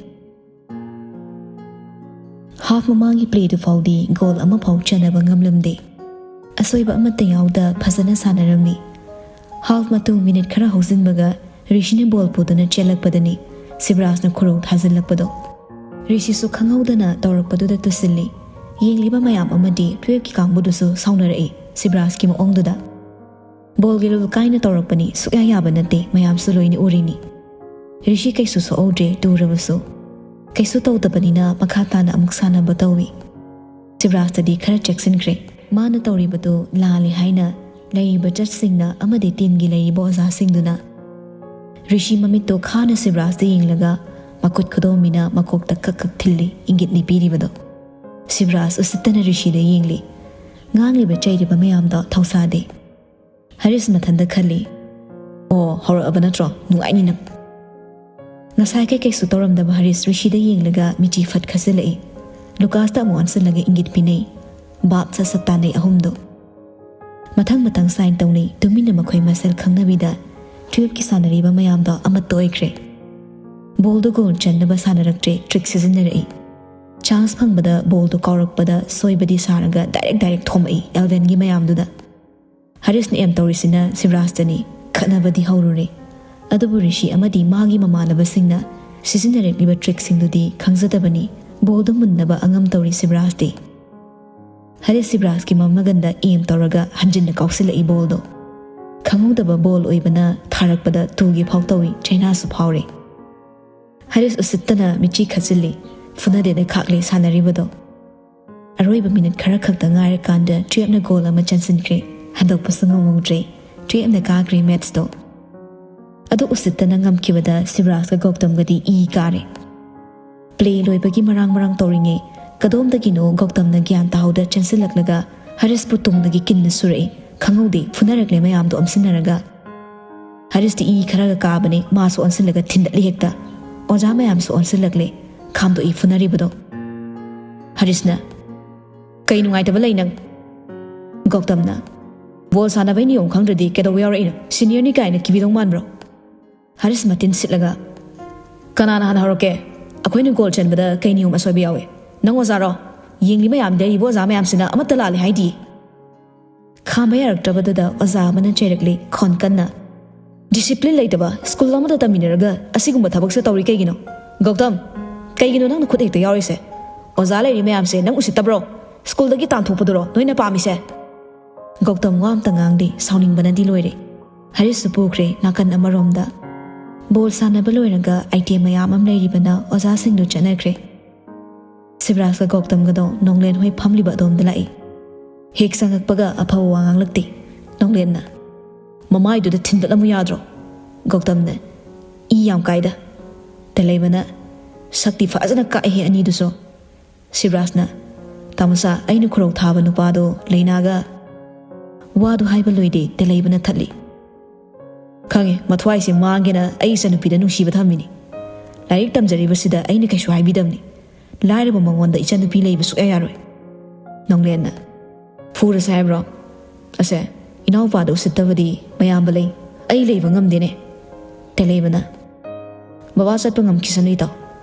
ꯍꯥꯐ ꯃꯃꯥꯡꯒꯤ ꯄ꯭ꯂꯦꯗꯨ ꯐꯥꯎꯗꯤ ꯒꯣꯜ ꯑꯃꯐꯥꯎ ꯆꯟꯅꯕ ꯉꯝꯂꯝꯗꯦ꯫ ꯑꯁꯣꯏꯕ ꯑꯃꯠꯇ ꯌꯥꯎꯗ ꯐꯖꯅ ꯁꯥꯟꯅꯔꯝꯃꯤ꯫ ꯍꯥꯐ ꯃꯇꯨꯡ ꯃꯤꯅꯤꯠ ꯈꯔ ꯍꯧꯖꯤꯟꯕꯒ ꯔꯤꯁꯤꯅ ꯕꯣꯜ ꯄꯨꯗꯨꯅ ꯆꯦꯜꯂꯛꯄꯗꯅꯤ ꯁꯤꯕ꯭ꯔꯥꯖꯅ ꯈꯨꯔꯧ ꯊꯥꯖꯤꯜꯂꯛꯄꯗꯣ꯫ ꯔꯤꯁꯤꯁꯨ ꯈꯪꯍꯧꯗꯅ ꯇꯧꯔꯛꯄꯗꯨꯗ ꯇꯨꯁꯤꯜꯂꯤ꯫ ꯌꯦꯡꯂꯤꯕ ꯃꯌꯥꯝ ꯑꯃꯗꯤ ꯇꯨꯌꯦꯜꯐꯀꯤ ꯀꯥꯡꯕꯨꯗꯨꯁꯨ ꯁꯥꯎꯅꯔꯛꯏ ꯁꯤꯕ꯭ꯔꯥꯖꯀꯤ ꯃꯑꯣꯡꯗꯨꯗ꯫ ꯕꯣꯜꯒꯤ ꯔꯨꯜ ꯀꯥꯏꯅ ꯇꯧꯔꯛꯄꯅꯤ, ꯁꯨꯛꯌꯥ ꯌꯥꯕ ꯅꯠꯇꯦ, ꯃꯌꯥꯝꯁꯨ ꯂꯣꯏꯅ ꯎꯔꯤꯅꯤ꯫ ꯔꯤꯁꯤ ꯀꯩꯁꯨ ꯁꯣꯛꯍꯧꯗ꯭ꯔꯦ ꯇꯨꯔꯕꯁꯨ꯫ ꯀꯩꯁꯨ ꯇꯧꯗꯕꯅꯤꯅ ꯃꯈꯥ ꯇꯥꯅ ꯑꯃꯨꯛ ꯁꯥꯟꯅꯕ ꯇꯧꯏ꯫ ꯁꯤꯕ꯭ꯔꯥꯖꯇꯗꯤ ꯈꯔ ꯆꯦꯛꯁꯤꯟꯈ꯭ꯔꯦ꯫ ꯃꯥꯅ ꯇꯧꯔꯤꯕꯗꯨ ꯂꯥꯜꯂꯦ ꯍꯥꯏꯅ ꯂꯩꯔꯤꯕ ꯖꯠꯁꯤꯡꯅ ꯑꯃꯗꯤ ꯇꯤꯝꯒꯤ ꯂꯩꯔꯤꯕ ꯑꯣꯖꯥꯁꯤꯡꯗꯨꯅ ꯔꯤꯁꯤ ꯃꯃꯤꯠꯇꯣ ꯈꯥꯅ ꯁꯤꯕ꯭ꯔꯥꯖꯇ ꯌꯦꯡꯂꯒ ꯃꯈꯨꯠ ꯈꯨꯗꯣꯝꯕꯤꯅ ꯃꯀꯣꯛꯇ ꯀꯛ ꯀꯛ ꯊꯤꯜꯂꯤ, ꯏꯪꯒꯤꯠꯅꯤ ꯄꯤꯔꯤꯕꯗꯣ꯫ ꯁꯤꯕ꯭ꯔꯥꯖ ꯎꯁꯤꯠꯇꯅ ꯔꯤꯁꯤꯗ ꯌꯦꯡꯂꯤ꯫ ꯉꯥꯡꯂꯤꯕ ꯆꯩꯔꯤꯕ ꯃꯌꯥꯝꯗꯣ ꯊꯧꯁꯥꯗꯦ꯫ ꯍꯔꯤꯁ ꯃꯊꯟꯇ ꯈꯜꯂꯤ, "ꯑꯣ, ꯍꯧꯔꯛꯑꯕ ꯅꯠꯇ꯭ꯔꯣ? ꯅꯨꯡꯉꯥꯏꯅꯤ ꯅꯪ꯫" ꯉꯁꯥꯏ ꯀꯩꯀꯩꯁꯨ ꯇꯧꯔꯝꯗꯕ ꯍꯔꯤꯁ ꯔꯤꯁꯤꯗ ꯌꯦꯡꯂꯒ ꯃꯤꯆꯤ ꯐꯠ ꯈꯠꯆꯤꯜꯂꯛꯏ꯫ ꯂꯨꯀꯥꯁꯇ ꯑꯃꯨꯛ ꯑꯣꯟꯁꯤꯜꯂꯒ ꯏꯪꯒꯤꯠ ꯄꯤꯅꯩ꯫ ꯚꯥꯞ ꯁꯠ ꯁꯠ ꯇꯥꯅꯩ ꯑꯍꯨꯝꯗꯣ꯫ ꯃꯊꯪ ꯃꯊꯪ ꯁꯥꯏꯟ ꯇꯧꯅꯩ꯫ ꯇꯨꯃꯤꯟꯅ ꯃꯈꯣꯏ ꯃꯁꯦꯜ ꯈꯪꯅꯕꯤꯗ ꯇꯨꯌꯦꯜꯞꯀꯤ ꯁꯥꯟꯅꯔꯤꯕ ꯃꯌꯥꯝꯗꯣ ꯑꯃꯠꯇ ꯑꯣꯏꯈ꯭ꯔꯦ꯫ ꯕꯣꯜꯗꯣ ꯒꯣꯜ ꯆꯟꯅꯕ ꯁꯥꯟꯅꯔꯛꯇ꯭ꯔꯦ, ꯇ꯭ꯔꯤꯛ ꯁꯤꯖꯤꯟꯅꯔꯛꯏ꯫ ꯆꯥꯟꯁ ꯐꯪꯕꯗ ꯕꯣꯜꯗꯣ ꯀꯥꯎꯔꯛꯄꯗ ꯁꯣꯏꯕꯗꯤ ꯁꯥꯔꯒ ꯗꯥꯏꯔꯦꯛ ꯗꯥꯏꯔꯦꯛ ꯊꯣꯝꯃꯛꯏ ꯑꯦꯜꯚꯦꯟꯒꯤ ꯃꯌꯥꯝꯗꯨꯗ꯫ ꯍꯔꯤꯁꯅ ꯑꯦꯝ ꯇꯧꯔꯤꯁꯤꯅ ꯁꯤꯕꯔꯥꯖꯇꯅꯤ꯫ ꯈꯠꯅꯕꯗꯤ ꯍꯧꯔꯨꯔꯦ꯫ ꯑꯗꯨꯕꯨ ꯔꯤꯁꯤ ꯑꯃꯗꯤ ꯃꯥꯒꯤ ꯃꯃꯥꯟꯅꯕꯁꯤꯡꯅ ꯁꯤꯖꯤꯟꯅꯔꯛꯂꯤꯕ ꯇ꯭ꯔꯤꯛꯁꯤꯡꯗꯨꯗꯤ ꯈꯪꯖꯗꯕꯅꯤ꯫ ꯕꯣꯜꯗꯨ ꯃꯨꯟꯅꯕ ꯑꯉꯝ ꯇꯧꯔꯤ ꯁꯤꯕꯔꯥꯖꯇꯤ꯫ ꯍꯔꯤꯁ ꯁꯤꯕꯔꯥꯖꯀꯤ ꯃꯃꯒꯟꯗ ꯑꯦꯝ ꯇꯧꯔꯒ ꯍꯟꯖꯤꯟꯅ ꯀꯥꯎꯁꯤꯜꯂꯛꯏ ꯕꯣꯜꯗꯣ꯫ ꯈꯪꯍꯧꯗꯕ ꯕꯣꯜ ꯑꯣꯏꯕꯅ ꯊꯥꯔꯛꯄꯗ ꯇꯨꯒꯦ ꯐꯥꯎ ꯇꯧꯏ, ꯆꯩꯅꯥꯁꯨ ꯐꯥꯎꯔꯦ꯫ ꯍꯔꯤꯁ ꯎꯁꯤꯠꯇꯅ ꯃꯤꯠꯆꯤ ꯈꯠꯆꯤꯜꯂꯤ꯫ ꯐꯨꯅꯗꯦꯗ ꯈꯥꯛꯂꯦ ꯁꯥꯟꯅꯔꯤꯕꯗꯣ꯫ ꯑꯔꯣꯏꯕ ꯃꯤꯅꯤꯠ ꯈꯔ ꯈꯛꯇ ꯉꯥꯏꯔꯀꯥꯟꯗ ꯇꯨꯌꯦꯞꯅ ꯒꯣꯜ ꯑꯃ ꯆꯟꯁꯤꯟꯈ꯭ꯔꯦ꯫ ꯍꯟꯗꯣꯛꯄꯁꯨ ꯉꯝꯍꯧꯗ꯭ꯔꯦ꯫ ꯇꯨꯌꯦꯞꯅ ꯀꯥꯈ꯭ꯔꯦ ꯃꯦꯠꯁꯇꯣ꯫ ꯑꯗꯨ ꯎꯁꯤꯠꯇꯅ ꯉꯝꯈꯤꯕꯗ ꯁꯤꯕꯔꯥꯖꯀ ꯒꯧꯇꯝꯒꯗꯤ ꯏ ꯀꯥꯔꯦ꯫ ꯄ꯭ꯂꯦ ꯂꯣꯏꯕꯒꯤ ꯃꯔꯥꯡ ꯃꯔꯥꯡ ꯇꯧꯔꯤꯉꯩ ꯀꯗꯣꯝꯗꯒꯤꯅꯣ ꯒꯧꯇꯝꯅ ꯒ꯭ꯌꯥꯟ ꯇꯥꯍꯧꯗ ꯆꯦꯟꯁꯤꯜꯂꯛꯂꯒ ꯍꯔꯤꯁꯄꯨ ꯇꯨꯡꯗꯒꯤ ꯀꯤꯟꯅ ꯁꯨꯔꯛꯏ꯫ ꯈꯪꯍꯧꯗꯦ, ꯐꯨꯅꯔꯛꯂꯦ ꯃꯌꯥꯝꯗꯣ ꯑꯣꯝꯁꯤꯟꯅꯔꯒ꯫ ꯍꯔꯤꯁꯇꯤ ꯏ ꯈꯔꯒ ꯀꯥꯕꯅꯦ, ꯃꯥꯁꯨ ꯑꯣꯟꯁꯤꯜꯂꯒ ꯊꯤꯟꯗꯠꯂꯤ ꯍꯦꯛꯇ꯫ ꯑꯣꯖꯥ ꯃꯌꯥꯝꯁꯨ ꯑꯣꯟꯁꯤꯜꯂꯛꯂꯦ, ꯈꯥꯝꯗꯣꯛꯏ ꯐꯨꯅꯔꯤꯕꯗꯣ꯫ ꯍꯔꯤꯁꯅ, "ꯀꯩ ꯅꯨꯡꯉꯥꯏꯇꯕ ꯂꯩ ꯅꯪ?" ꯒꯧꯇꯝꯅ, "ꯕꯣꯜ ꯁꯥꯟꯅꯕꯩ ꯅꯤꯌꯣꯝ ꯈꯪꯗ꯭ꯔꯗꯤ ꯀꯩꯗꯧꯕ ꯌꯥꯎꯔꯛꯏꯅꯣ? ꯁꯤꯅꯤꯌꯔꯅꯤ ꯀꯥꯏꯅ ꯀꯤꯕꯤꯗꯧ ꯃꯥꯟꯕ꯭ꯔꯣ?" ꯍꯔꯤꯁ ꯃꯇꯤꯟ ꯁꯤꯠꯂꯒ, "ꯀꯅꯥꯅ ꯍꯥꯟꯅ ꯍꯧꯔꯛꯀꯦ? ꯑꯩꯈꯣꯏꯅ ꯒꯣꯜ ꯆꯟꯕꯗ ꯀꯩ ꯅꯤꯌꯣꯝ ꯑꯁꯣꯏꯕ ꯌꯥꯎꯏ? ꯅꯪ ꯑꯣꯖꯥꯔꯣ? ꯌꯦꯡꯂꯤ ꯃꯌꯥꯝ, ꯂꯩꯔꯤꯕ ꯑꯣꯖꯥ ꯃꯌꯥꯝꯁꯤꯅ ꯑꯃꯠꯇ ꯂꯥꯜꯂꯦ ꯍꯥꯏꯗꯤ?" ꯈꯥꯝꯕ ꯌꯥꯔꯛꯇ꯭ꯔꯕꯗꯨꯗ ꯑꯣꯖꯥ ꯑꯃꯅ ꯆꯩꯔꯛꯂꯤ ꯈꯣꯟ ꯀꯟꯅ, "ꯗꯤꯁꯤꯄ꯭ꯂꯤꯟ ꯂꯩꯇꯕ, ꯁ꯭ꯀꯨꯜ ꯑꯃꯗ ꯇꯝꯃꯤꯟꯅꯔꯒ ꯑꯁꯤꯒꯨꯝꯕ ꯊꯕꯛꯁꯦ ꯇꯧꯔꯤ ꯀꯩꯒꯤꯅꯣ? ꯒꯧꯇꯝ, ꯀꯩꯒꯤꯅꯣ ꯅꯪꯅ ꯈꯨꯠ ꯍꯦꯛꯇ ꯌꯥꯎꯔꯤꯁꯦ? ꯑꯣꯖꯥ ꯂꯩꯔꯤ ꯃꯌꯥꯝꯁꯦ ꯅꯪ ꯎꯁꯤꯠꯇꯕ꯭ꯔꯣ? ꯁ꯭ꯀꯨꯜꯗꯒꯤ ꯇꯥꯟꯊꯣꯛꯄꯗꯨꯔꯣ ꯅꯣꯏꯅ ꯄꯥꯝꯃꯤꯁꯦ?" ꯒꯧꯇꯝ ꯋꯥ ꯑꯝꯇ ꯉꯥꯡꯗꯦ, ꯁꯥꯎꯅꯤꯡꯕꯅꯗꯤ ꯂꯣꯏꯔꯦ꯫ ꯍꯔꯤꯁꯁꯨ ꯄꯨꯈ꯭ꯔꯦ ꯅꯥꯀꯟ ꯑꯃꯔꯣꯝꯗ꯫ ꯕꯣꯜ ꯁꯥꯟꯅꯕ ꯂꯣꯏꯔꯒ ꯑꯥꯏꯇꯦꯝ ꯃꯌꯥꯝ ꯑꯃ ꯂꯩꯔꯤꯕꯅ ꯑꯣꯖꯥꯁꯤꯡꯗꯨ ꯆꯠꯅꯈ꯭ꯔꯦ꯫ ꯁꯤꯕꯔꯥꯖꯀ ꯒꯧꯇꯝꯒꯗꯣ ꯅꯣꯡꯂꯦꯟ ꯍꯣꯏ ꯐꯝꯂꯤꯕ ꯑꯗꯣꯝꯗ ꯂꯥꯛꯏ꯫ ꯍꯦꯛ ꯆꯪꯉꯛꯄꯒ ꯑꯐꯕ ꯋꯥ ꯉꯥꯡꯂꯛꯇꯦ꯫ ꯅꯣꯡꯂꯦꯟꯅ, "ꯃꯃꯥꯏꯗꯨꯗ ꯊꯤꯟꯗꯠꯂꯝꯃꯨ ꯌꯥꯗ꯭ꯔꯣ?" ꯒꯧꯇꯝꯅ, "ꯏ ꯌꯥꯝ ꯀꯥꯏꯗ꯫" ꯇꯦꯂꯩꯃꯅ, "ꯁꯛꯇꯤ ꯐꯖꯅ ꯀꯥꯛꯏꯍꯦ ꯑꯅꯤꯗꯨꯁꯨ꯫" ꯁꯤꯕꯔꯥꯖꯅ, "ꯇꯥꯃꯣꯆꯥ, ꯑꯩꯅ ꯈꯨꯔꯧ ꯊꯥꯕ ꯅꯨꯄꯥꯗꯣ ꯂꯩꯅꯥꯒ ꯋꯥꯗꯨ ꯍꯥꯏꯕ ꯂꯣꯏꯗꯦ, ꯇꯦꯂꯩꯕꯅ ꯊꯠꯂꯤ꯫ "ꯈꯪꯉꯦ, ꯃꯊ꯭ꯋꯥꯏꯁꯦ ꯃꯥꯡꯒꯦꯅ ꯑꯩ ꯏꯆꯟꯅꯨꯄꯤꯗ ꯅꯨꯡꯁꯤꯕ ꯊꯝꯃꯤꯅꯤ꯫ ꯂꯥꯏꯔꯤꯛ ꯇꯝꯖꯔꯤꯕꯁꯤꯗ ꯑꯩꯅ ꯀꯩꯁꯨ ꯍꯥꯏꯕꯤꯗꯕꯅꯤ꯫ ꯂꯥꯏꯔꯕ ꯃꯉꯣꯟꯗ ꯏꯆꯟꯅꯨꯄꯤ ꯂꯩꯕ ꯁꯨꯛꯌꯥ ꯌꯥꯔꯣꯏ꯫" ꯅꯣꯡꯂꯦꯟꯅ, "ꯐꯨꯔꯁꯦ ꯍꯥꯏꯕ꯭ꯔꯣ? ꯑꯁꯦ, ꯏꯅꯥꯎꯄꯥꯗ ꯎꯁꯤꯠꯇꯕꯗꯤ ꯃꯌꯥꯝꯕ ꯂꯩ꯫ ꯑꯩ ꯂꯩꯕ ꯉꯝꯗꯦꯅꯦ꯫" ꯇꯦꯂꯩꯕꯅ, "ꯕꯕꯥ ꯆꯠꯄ ꯉꯝꯈꯤꯁꯅꯨ ꯏꯇꯥꯎ꯫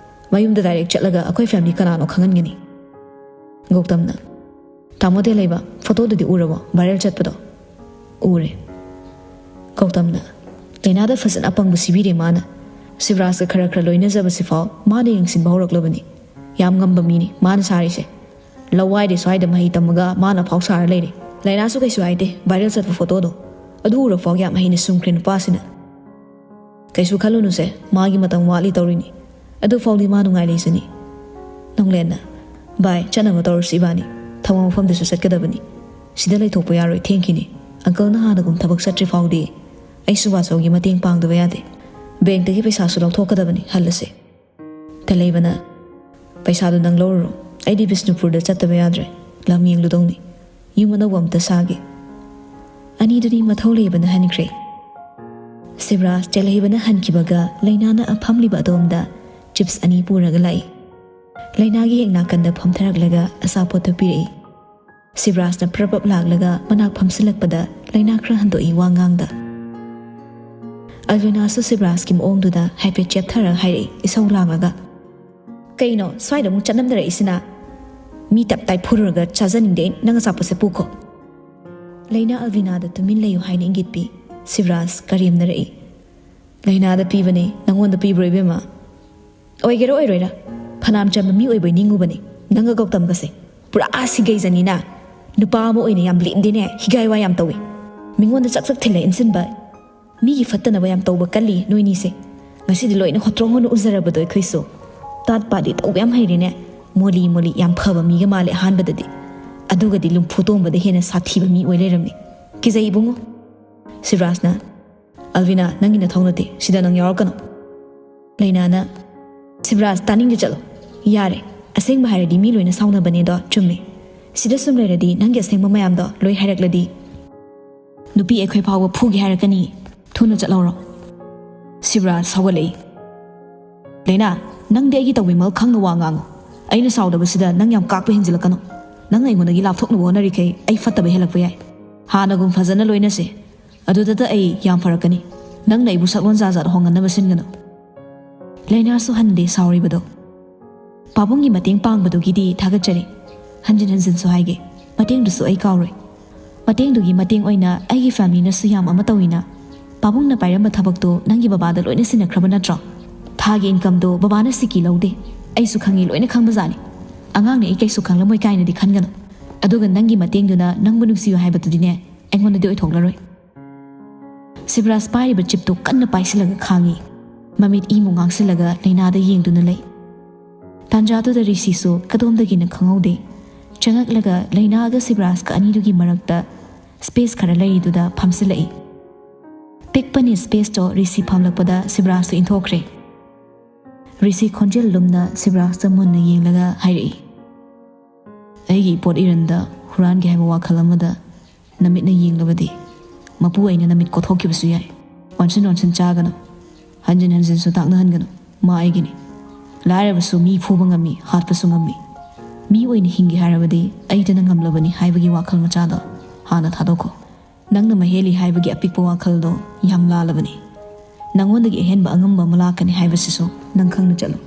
ꯃꯌꯨꯝꯗ ꯗꯥꯏꯔꯦꯛ ꯆꯠꯂꯒ ꯑꯩꯈꯣꯏ ꯐꯦꯃꯤꯂꯤ ꯀꯅꯥꯅꯣ ꯈꯪꯍꯟꯒꯅꯤ꯫" ꯒꯧꯇꯝꯅ, "ꯇꯥꯃꯣ ꯇꯦꯂꯩꯕ, ꯐꯣꯇꯣꯗꯨꯗꯤ ꯎꯔꯕꯣ? ꯚꯥꯏꯔꯦꯜ ꯆꯠꯄꯗꯣ?" "ꯎꯔꯦ꯫" ꯒꯧꯇꯝꯅ, "ꯂꯩꯅꯥꯗ ꯐꯖꯅ ꯑꯄꯪꯕ ꯁꯤꯕꯤꯔꯦ ꯃꯥꯅ꯫ ꯁꯤꯕꯔꯥꯖꯀ ꯈꯔ ꯈꯔ ꯂꯣꯏꯅꯖꯕꯁꯤꯐꯥꯎ ꯃꯥꯅ ꯌꯦꯡꯁꯤꯟꯕ ꯍꯧꯔꯛꯂꯕꯅꯤ꯫ ꯌꯥꯝ ꯉꯝꯕ ꯃꯤꯅꯤ ꯃꯥꯅ ꯁꯥꯔꯤꯁꯦ꯫ ꯂꯋꯥꯏꯗꯤ ꯁ꯭ꯋꯥꯏꯗ ꯃꯍꯩ ꯇꯝꯃꯒ ꯃꯥꯅ ꯐꯥꯎ ꯁꯥꯔ ꯂꯩꯔꯦ꯫ ꯂꯩꯅꯥꯁꯨ ꯀꯩꯁꯨ ꯍꯥꯏꯗꯦ, ꯚꯥꯏꯔꯦꯜ ꯆꯠꯄ ꯐꯣꯇꯣꯗꯣ꯫ ꯑꯗꯨ ꯎꯔꯐꯥꯎ ꯌꯥꯝ ꯍꯩꯅ ꯁꯨꯝꯈ꯭ꯔꯦ ꯅꯨꯄꯥꯁꯤꯅ꯫ ꯀꯩꯁꯨ ꯈꯜꯂꯨꯅꯨꯁꯦ, ꯃꯥꯒꯤ ꯃꯇꯝ ꯋꯥꯠꯂꯤ ꯇꯧꯔꯤꯅꯤ꯫ ꯑꯗꯨꯐꯥꯎꯗꯤ ꯃꯥ ꯅꯨꯡꯉꯥꯏ ꯂꯩꯖꯅꯤ꯫" ꯅꯣꯡꯂꯦꯟꯅ, "ꯚꯥꯏ, ꯆꯠꯅꯕ ꯇꯧꯔꯁꯤ ꯏꯕꯥꯅꯤ꯫ ꯊꯕꯛ ꯃꯐꯝꯗꯁꯨ ꯆꯠꯀꯗꯕꯅꯤ꯫ ꯁꯤꯗ ꯂꯩꯊꯣꯛꯄ ꯌꯥꯔꯣꯏ, ꯊꯦꯡꯈꯤꯅꯤ꯫ ꯑꯪꯀꯜꯅ ꯍꯥꯟꯅꯒꯨꯝ ꯊꯕꯛ ꯆꯠꯇ꯭ꯔꯤ ꯐꯥꯎꯗꯤ ꯑꯩꯁꯨ ꯕꯥꯆꯧꯒꯤ ꯃꯇꯦꯡ ꯄꯥꯡꯗꯕ ꯌꯥꯗꯦ꯫ ꯕꯦꯡꯛꯇꯒꯤ ꯄꯩꯁꯥꯁꯨ ꯂꯧꯊꯣꯛꯀꯗꯕꯅꯤ, ꯍꯜꯂꯁꯦ꯫" ꯇꯦꯂꯩꯕꯅ, "ꯄꯩꯁꯥꯗꯨ ꯅꯪ ꯂꯧꯔꯨꯔꯣ꯫ ꯑꯩꯗꯤ ꯕꯤꯁꯅꯨꯄꯨꯔꯗ ꯆꯠꯇꯕ ꯌꯥꯗ꯭ꯔꯦ꯫ ꯂꯝ ꯌꯦꯡꯂꯨꯗꯧꯅꯤ꯫ ꯌꯨꯝ ꯑꯅꯧꯕ ꯑꯃꯇ ꯁꯥꯒꯦ꯫" ꯑꯅꯤꯗꯨꯗꯤ ꯃꯊꯧ ꯂꯩꯕꯅ ꯍꯟꯈ꯭ꯔꯦ꯫ ꯁꯤꯕꯔꯥꯖ ꯇꯦꯂꯩꯕꯅ ꯍꯟꯈꯤꯕꯒ ꯂꯩꯅꯥꯅ ꯐꯝꯂꯤꯕ ꯑꯗꯣꯝꯗ ꯆꯤꯞꯁ ꯑꯅꯤ ꯄꯨꯔꯒ ꯂꯥꯛꯏ꯫ ꯂꯩꯅꯥꯒꯤ ꯍꯦꯛ ꯅꯥꯀꯟꯗ ꯐꯝꯊꯔꯛꯂꯒ ꯑꯆꯥꯄꯣꯠꯇꯨ ꯄꯤꯔꯛꯏ꯫ ꯁꯤꯕꯔꯥꯖꯅ ꯄ꯭ꯔꯞ ꯄ꯭ꯔꯞ ꯂꯥꯛꯂꯒ ꯃꯅꯥꯛ ꯐꯝꯁꯤꯜꯂꯛꯄꯗ ꯂꯩꯅꯥ ꯈꯔ ꯍꯟꯗꯣꯛꯏ ꯋꯥ ꯉꯥꯡꯗ꯫ ꯑꯜꯕꯤꯅꯥꯁꯨ ꯁꯤꯕꯔꯥꯖꯀꯤ ꯃꯑꯣꯡꯗꯨꯗ ꯍꯥꯏꯐꯦꯠ ꯆꯦꯞꯊꯔ ꯍꯥꯏꯔꯛꯏ ꯏꯁꯧ ꯂꯥꯡꯂꯒ, "ꯀꯩꯅꯣ ꯁ꯭ꯋꯥꯏꯗ ꯑꯃꯨꯛ ꯆꯠꯅꯝꯗꯔꯛꯏꯁꯤꯅ? ꯃꯤ ꯇꯞ ꯇꯥꯏ ꯐꯨꯔꯨꯔꯒ ꯆꯥꯖꯅꯤꯡꯗꯦ ꯑꯩ, ꯅꯪ ꯑꯆꯥꯄꯣꯠꯁꯦ ꯄꯨꯈꯣ꯫" ꯂꯩꯅꯥ ꯑꯜꯕꯤꯅꯥꯗ ꯇꯨꯃꯤꯟ ꯂꯩꯌꯨ ꯍꯥꯏꯅ ꯏꯪꯒꯤꯠ ꯄꯤ꯫ ꯁꯤꯕꯔꯥꯖ ꯀꯔꯦꯝꯅꯔꯛꯏ꯫ "ꯂꯩꯅꯥꯗ ꯄꯤꯕꯅꯤ, ꯅꯪꯉꯣꯟꯗ ꯄꯤꯕ꯭ꯔꯣ ꯏꯕꯦꯝꯃ?" "ꯑꯣꯏꯒꯦꯔꯥ ꯑꯣꯏꯔꯣꯏꯔꯥ, ꯐꯅꯥꯝ ꯆꯝꯕ ꯃꯤ ꯑꯣꯏꯕꯣꯏ ꯅꯤꯡꯉꯨꯕꯅꯤ꯫ ꯅꯪꯒ ꯒꯧꯇꯝꯒꯁꯦ ꯄꯨꯔꯥ ꯁꯤꯒꯩꯖꯅꯤꯅ꯫ ꯅꯨꯄꯥ ꯑꯃ ꯑꯣꯏꯅ ꯌꯥꯝ ꯂꯦꯝꯗꯦꯅꯦ, ꯍꯤꯒꯥꯏ ꯋꯥ ꯌꯥꯝ ꯇꯧꯏ꯫ ꯃꯤꯉꯣꯟꯗ ꯆꯥꯛ ꯆꯥꯛ ꯊꯤꯜꯂ ꯏꯟꯁꯤꯟꯕ, ꯃꯤꯒꯤ ꯐꯠꯇꯅꯕ ꯌꯥꯝ ꯇꯧꯕ ꯀꯜꯂꯤ ꯅꯣꯏꯅꯤꯁꯦ꯫ ꯉꯁꯤꯗꯤ ꯂꯣꯏꯅ ꯍꯣꯠꯇ꯭ꯔꯣ ꯍꯣꯟꯅ ꯎꯖꯔꯕꯗꯣ ꯑꯩꯈꯣꯏꯁꯨ꯫ ꯇꯥꯠ ꯄꯥꯗꯤ ꯇꯧꯕ ꯌꯥꯝ ꯍꯩꯔꯦꯅꯦ, ꯃꯣꯂꯤ ꯃꯣꯂꯤ ꯌꯥꯝ ꯐꯕ ꯃꯤꯒ ꯃꯥꯜꯂꯦ ꯑꯍꯥꯟꯕꯗꯗꯤ꯫ ꯑꯗꯨꯒꯗꯤ ꯂꯨꯝꯐꯨ ꯇꯣꯡꯕꯗ ꯍꯦꯟꯅ ꯁꯥꯊꯤꯕ ꯃꯤ ꯑꯣꯏ ꯂꯩꯔꯝꯃꯤ꯫ ꯀꯤꯖꯩ ꯏꯕꯨꯡꯉꯣ꯫" ꯁꯤꯕꯔꯥꯖꯅ, "ꯑꯜꯕꯤꯅꯥ, ꯅꯪꯒꯤ ꯅꯊꯧ ꯅꯠꯇꯦ, ꯁꯤꯗ ꯅꯪ ꯌꯥꯎꯔꯛꯀꯅꯨ꯫" ꯂꯩꯅꯥꯅ, "ꯁꯤꯕꯔꯥꯖ, ꯇꯥꯅꯤꯡꯗꯦ, ꯆꯠꯂꯣ꯫ ꯌꯥꯔꯦ, ꯑꯁꯦꯡꯕ ꯍꯥꯏꯔꯗꯤ ꯃꯤ ꯂꯣꯏꯅ ꯁꯥꯎꯅꯕꯅꯦꯗꯣ, ꯆꯨꯝꯃꯦ꯫ ꯁꯤꯗ ꯁꯨꯝ ꯂꯩꯔꯗꯤ ꯅꯪꯒꯤ ꯑꯁꯦꯡꯕ ꯃꯌꯥꯝꯗꯣ ꯂꯣꯏ ꯍꯥꯏꯔꯛꯂꯗꯤ?" ꯅꯨꯄꯤ ꯑꯩꯈꯣꯏ ꯐꯥꯎꯕ ꯐꯨꯒꯦ ꯍꯥꯏꯔꯛꯀꯅꯤ꯫ ꯊꯨꯅ ꯆꯠꯍꯧꯔꯣ꯫ ꯁꯤꯕꯔꯥꯖ ꯁꯥꯎꯒꯠꯂꯛꯏ꯫ ꯂꯩꯅꯥ, ꯅꯪꯗꯤ ꯑꯩꯒꯤ ꯇꯧꯕꯤꯃꯜ ꯈꯪꯅ ꯋꯥ ꯉꯥꯡꯉꯨ꯫ ꯑꯩꯅ ꯁꯥꯎꯗꯕꯁꯤꯗ ꯅꯪ ꯌꯥꯝ ꯀꯥꯛꯄ ꯍꯦꯟꯖꯤꯜꯂꯛꯀꯅꯨ꯫ ꯅꯪ ꯑꯩꯉꯣꯟꯗꯒꯤ ꯂꯥꯞꯊꯣꯛꯅꯕ ꯍꯣꯠꯅꯔꯤꯈꯩ ꯑꯩ ꯐꯠꯇꯕ ꯍꯦꯜꯂꯛꯄ ꯌꯥꯏ꯫ ꯍꯥꯟꯅꯒꯨꯝ ꯐꯖꯅ ꯂꯣꯏꯅꯁꯦ꯫ ꯑꯗꯨꯗꯇ ꯑꯩ ꯌꯥꯝ ꯐꯔꯛꯀꯅꯤ꯫ ꯅꯪꯅ ꯑꯩꯕꯨ ꯁꯛꯂꯣꯟ ꯖꯥꯠ ꯖꯥꯠ ꯍꯣꯡꯍꯟꯅꯕ ꯁꯤꯟꯒꯅꯨ꯫ ꯂꯩꯅꯥꯁꯨ ꯍꯟꯗꯦ ꯁꯥꯎꯔꯤꯕꯗꯣ꯫ ꯄꯥꯕꯨꯡꯒꯤ ꯃꯇꯦꯡ ꯄꯥꯡꯕꯗꯨꯒꯤꯗꯤ ꯊꯥꯒꯠꯆꯔꯤ꯫ ꯍꯟꯖꯤꯟ ꯍꯟꯖꯤꯟꯁꯨ ꯍꯥꯏꯒꯦ, ꯃꯇꯦꯡꯗꯨꯁꯨ ꯑꯩ ꯀꯥꯎꯔꯣꯏ꯫ ꯃꯇꯦꯡꯗꯨꯒꯤ ꯃꯇꯦꯡ ꯑꯣꯏꯅ ꯑꯩꯒꯤ ꯐꯦꯃꯤꯂꯤꯅꯁꯨ ꯌꯥꯝ ꯑꯃ ꯇꯧꯏꯅ꯫ ꯄꯥꯕꯨꯡꯅ ꯄꯥꯏꯔꯝꯕ ꯊꯕꯛꯇꯣ ꯅꯪꯒꯤ ꯕꯕꯥꯗ ꯂꯣꯏꯅ ꯁꯤꯟꯅꯈ꯭ꯔꯕ ꯅꯠꯇ꯭ꯔꯣ? ꯊꯥꯒꯤ ꯏꯟꯀꯝꯗꯣ ꯕꯕꯥꯅ ꯁꯤꯀꯤ ꯂꯧꯗꯦ꯫ ꯑꯩꯁꯨ ꯈꯪꯉꯤ, ꯂꯣꯏꯅ ꯈꯪꯕꯖꯥꯠꯅꯤ꯫ ꯑꯉꯥꯡꯅ ꯑꯩ ꯀꯩꯁꯨ ꯈꯪꯂꯝꯃꯣꯏ ꯀꯥꯏꯅꯗꯤ ꯈꯟꯒꯅꯨ꯫ ꯑꯗꯨꯒ ꯅꯪꯒꯤ ꯃꯇꯦꯡꯗꯨꯅ ꯅꯪꯕꯨ ꯅꯨꯡꯁꯤꯌꯨ ꯍꯥꯏꯕꯗꯨꯗꯤꯅꯦ, ꯑꯩꯉꯣꯟꯗꯗꯤ ꯑꯣꯏꯊꯣꯛꯂꯔꯣꯏ꯫ ꯁꯤꯕꯔꯥꯖ ꯄꯥꯏꯔꯤꯕ ꯆꯤꯞꯇꯨ ꯀꯟꯅ ꯄꯥꯏꯁꯤꯜꯂꯒ ꯈꯥꯡꯉꯤ꯫ ꯃꯃꯤꯠ ꯏꯃꯨ ꯉꯥꯡꯁꯤꯜꯂꯒ ꯂꯩꯅꯥꯗ ꯌꯦꯡꯗꯨꯅ ꯂꯩ꯫ ꯇꯥꯟꯖꯥꯗꯨꯗ ꯔꯤꯁꯤꯁꯨ ꯀꯗꯣꯝꯗꯒꯤꯅ ꯈꯪꯍꯧꯗꯦ꯫ ꯆꯪꯉꯛꯂꯒ ꯂꯩꯅꯥꯒ ꯁꯤꯕꯔꯥꯖꯀ ꯑꯅꯤꯗꯨꯒꯤ ꯃꯔꯛꯇ ꯁ꯭ꯄꯦꯁ ꯈꯔ ꯂꯩꯔꯤꯗꯨꯗ ꯐꯝꯁꯤꯜꯂꯛꯏ꯫ ꯄꯤꯛꯄꯅꯤ ꯁ꯭ꯄꯦꯁꯇꯣ ꯔꯤꯁꯤ ꯐꯝꯂꯛꯄꯗ ꯁꯤꯕꯔꯥꯖꯁꯨ ꯏꯟꯊꯣꯛꯈ꯭ꯔꯦ꯫ ꯔꯤꯁꯤ ꯈꯣꯟꯖꯦꯜ ꯂꯨꯝꯅ ꯁꯤꯕꯔꯥꯖꯇ ꯃꯨꯟꯅ ꯌꯦꯡꯂꯒ ꯍꯥꯏꯔꯛꯏ, "ꯑꯩꯒꯤ ꯏꯄꯣꯠ ꯏꯔꯟꯗ ꯍꯨꯔꯥꯟꯒꯦ ꯍꯥꯏꯕ ꯋꯥꯈꯜ ꯑꯃꯗ ꯅꯃꯤꯠꯅ ꯌꯦꯡꯂꯕꯗꯤ ꯃꯄꯨ ꯑꯩꯅ ꯅꯃꯤꯠ ꯀꯣꯊꯣꯛꯈꯤꯕꯁꯨ ꯌꯥꯏ꯫ ꯑꯣꯟꯁꯤꯟ ꯑꯣꯟꯁꯤꯟ ꯆꯥꯒꯅꯨ꯫ ꯍꯟꯖꯤꯟ ꯍꯟꯖꯤꯟꯁꯨ ꯇꯥꯛꯅꯍꯟꯒꯅꯨ꯫ ꯃꯥ ꯑꯩꯒꯤꯅꯤ꯫ ꯂꯥꯏꯔꯕꯁꯨ ꯃꯤ ꯐꯨꯕ ꯉꯝꯃꯤ, ꯍꯥꯠꯄꯁꯨ ꯉꯝꯃꯤ꯫ ꯃꯤ ꯑꯣꯏꯅ ꯍꯤꯡꯒꯦ ꯍꯥꯏꯔꯕꯗꯤ ꯑꯩꯗꯨꯅ ꯉꯝꯂꯕꯅꯤ ꯍꯥꯏꯕꯒꯤ ꯋꯥꯈꯜ ꯃꯆꯥꯗꯣ ꯍꯥꯟꯅ ꯊꯥꯗꯣꯛꯈꯣ꯫ ꯅꯪꯅ ꯃꯍꯦꯜꯂꯤ ꯍꯥꯏꯕꯒꯤ ꯑꯄꯤꯛꯄ ꯋꯥꯈꯜꯗꯣ ꯌꯥꯝ ꯂꯥꯜꯂꯕꯅꯤ꯫ ꯅꯪꯉꯣꯟꯗꯒꯤ ꯑꯍꯦꯟꯕ ꯑꯉꯝꯕ ꯑꯃ ꯂꯥꯛꯀꯅꯤ ꯍꯥꯏꯕꯁꯤꯁꯨ ꯅꯪ ꯈꯪꯅ ꯆꯠꯂꯨ꯫"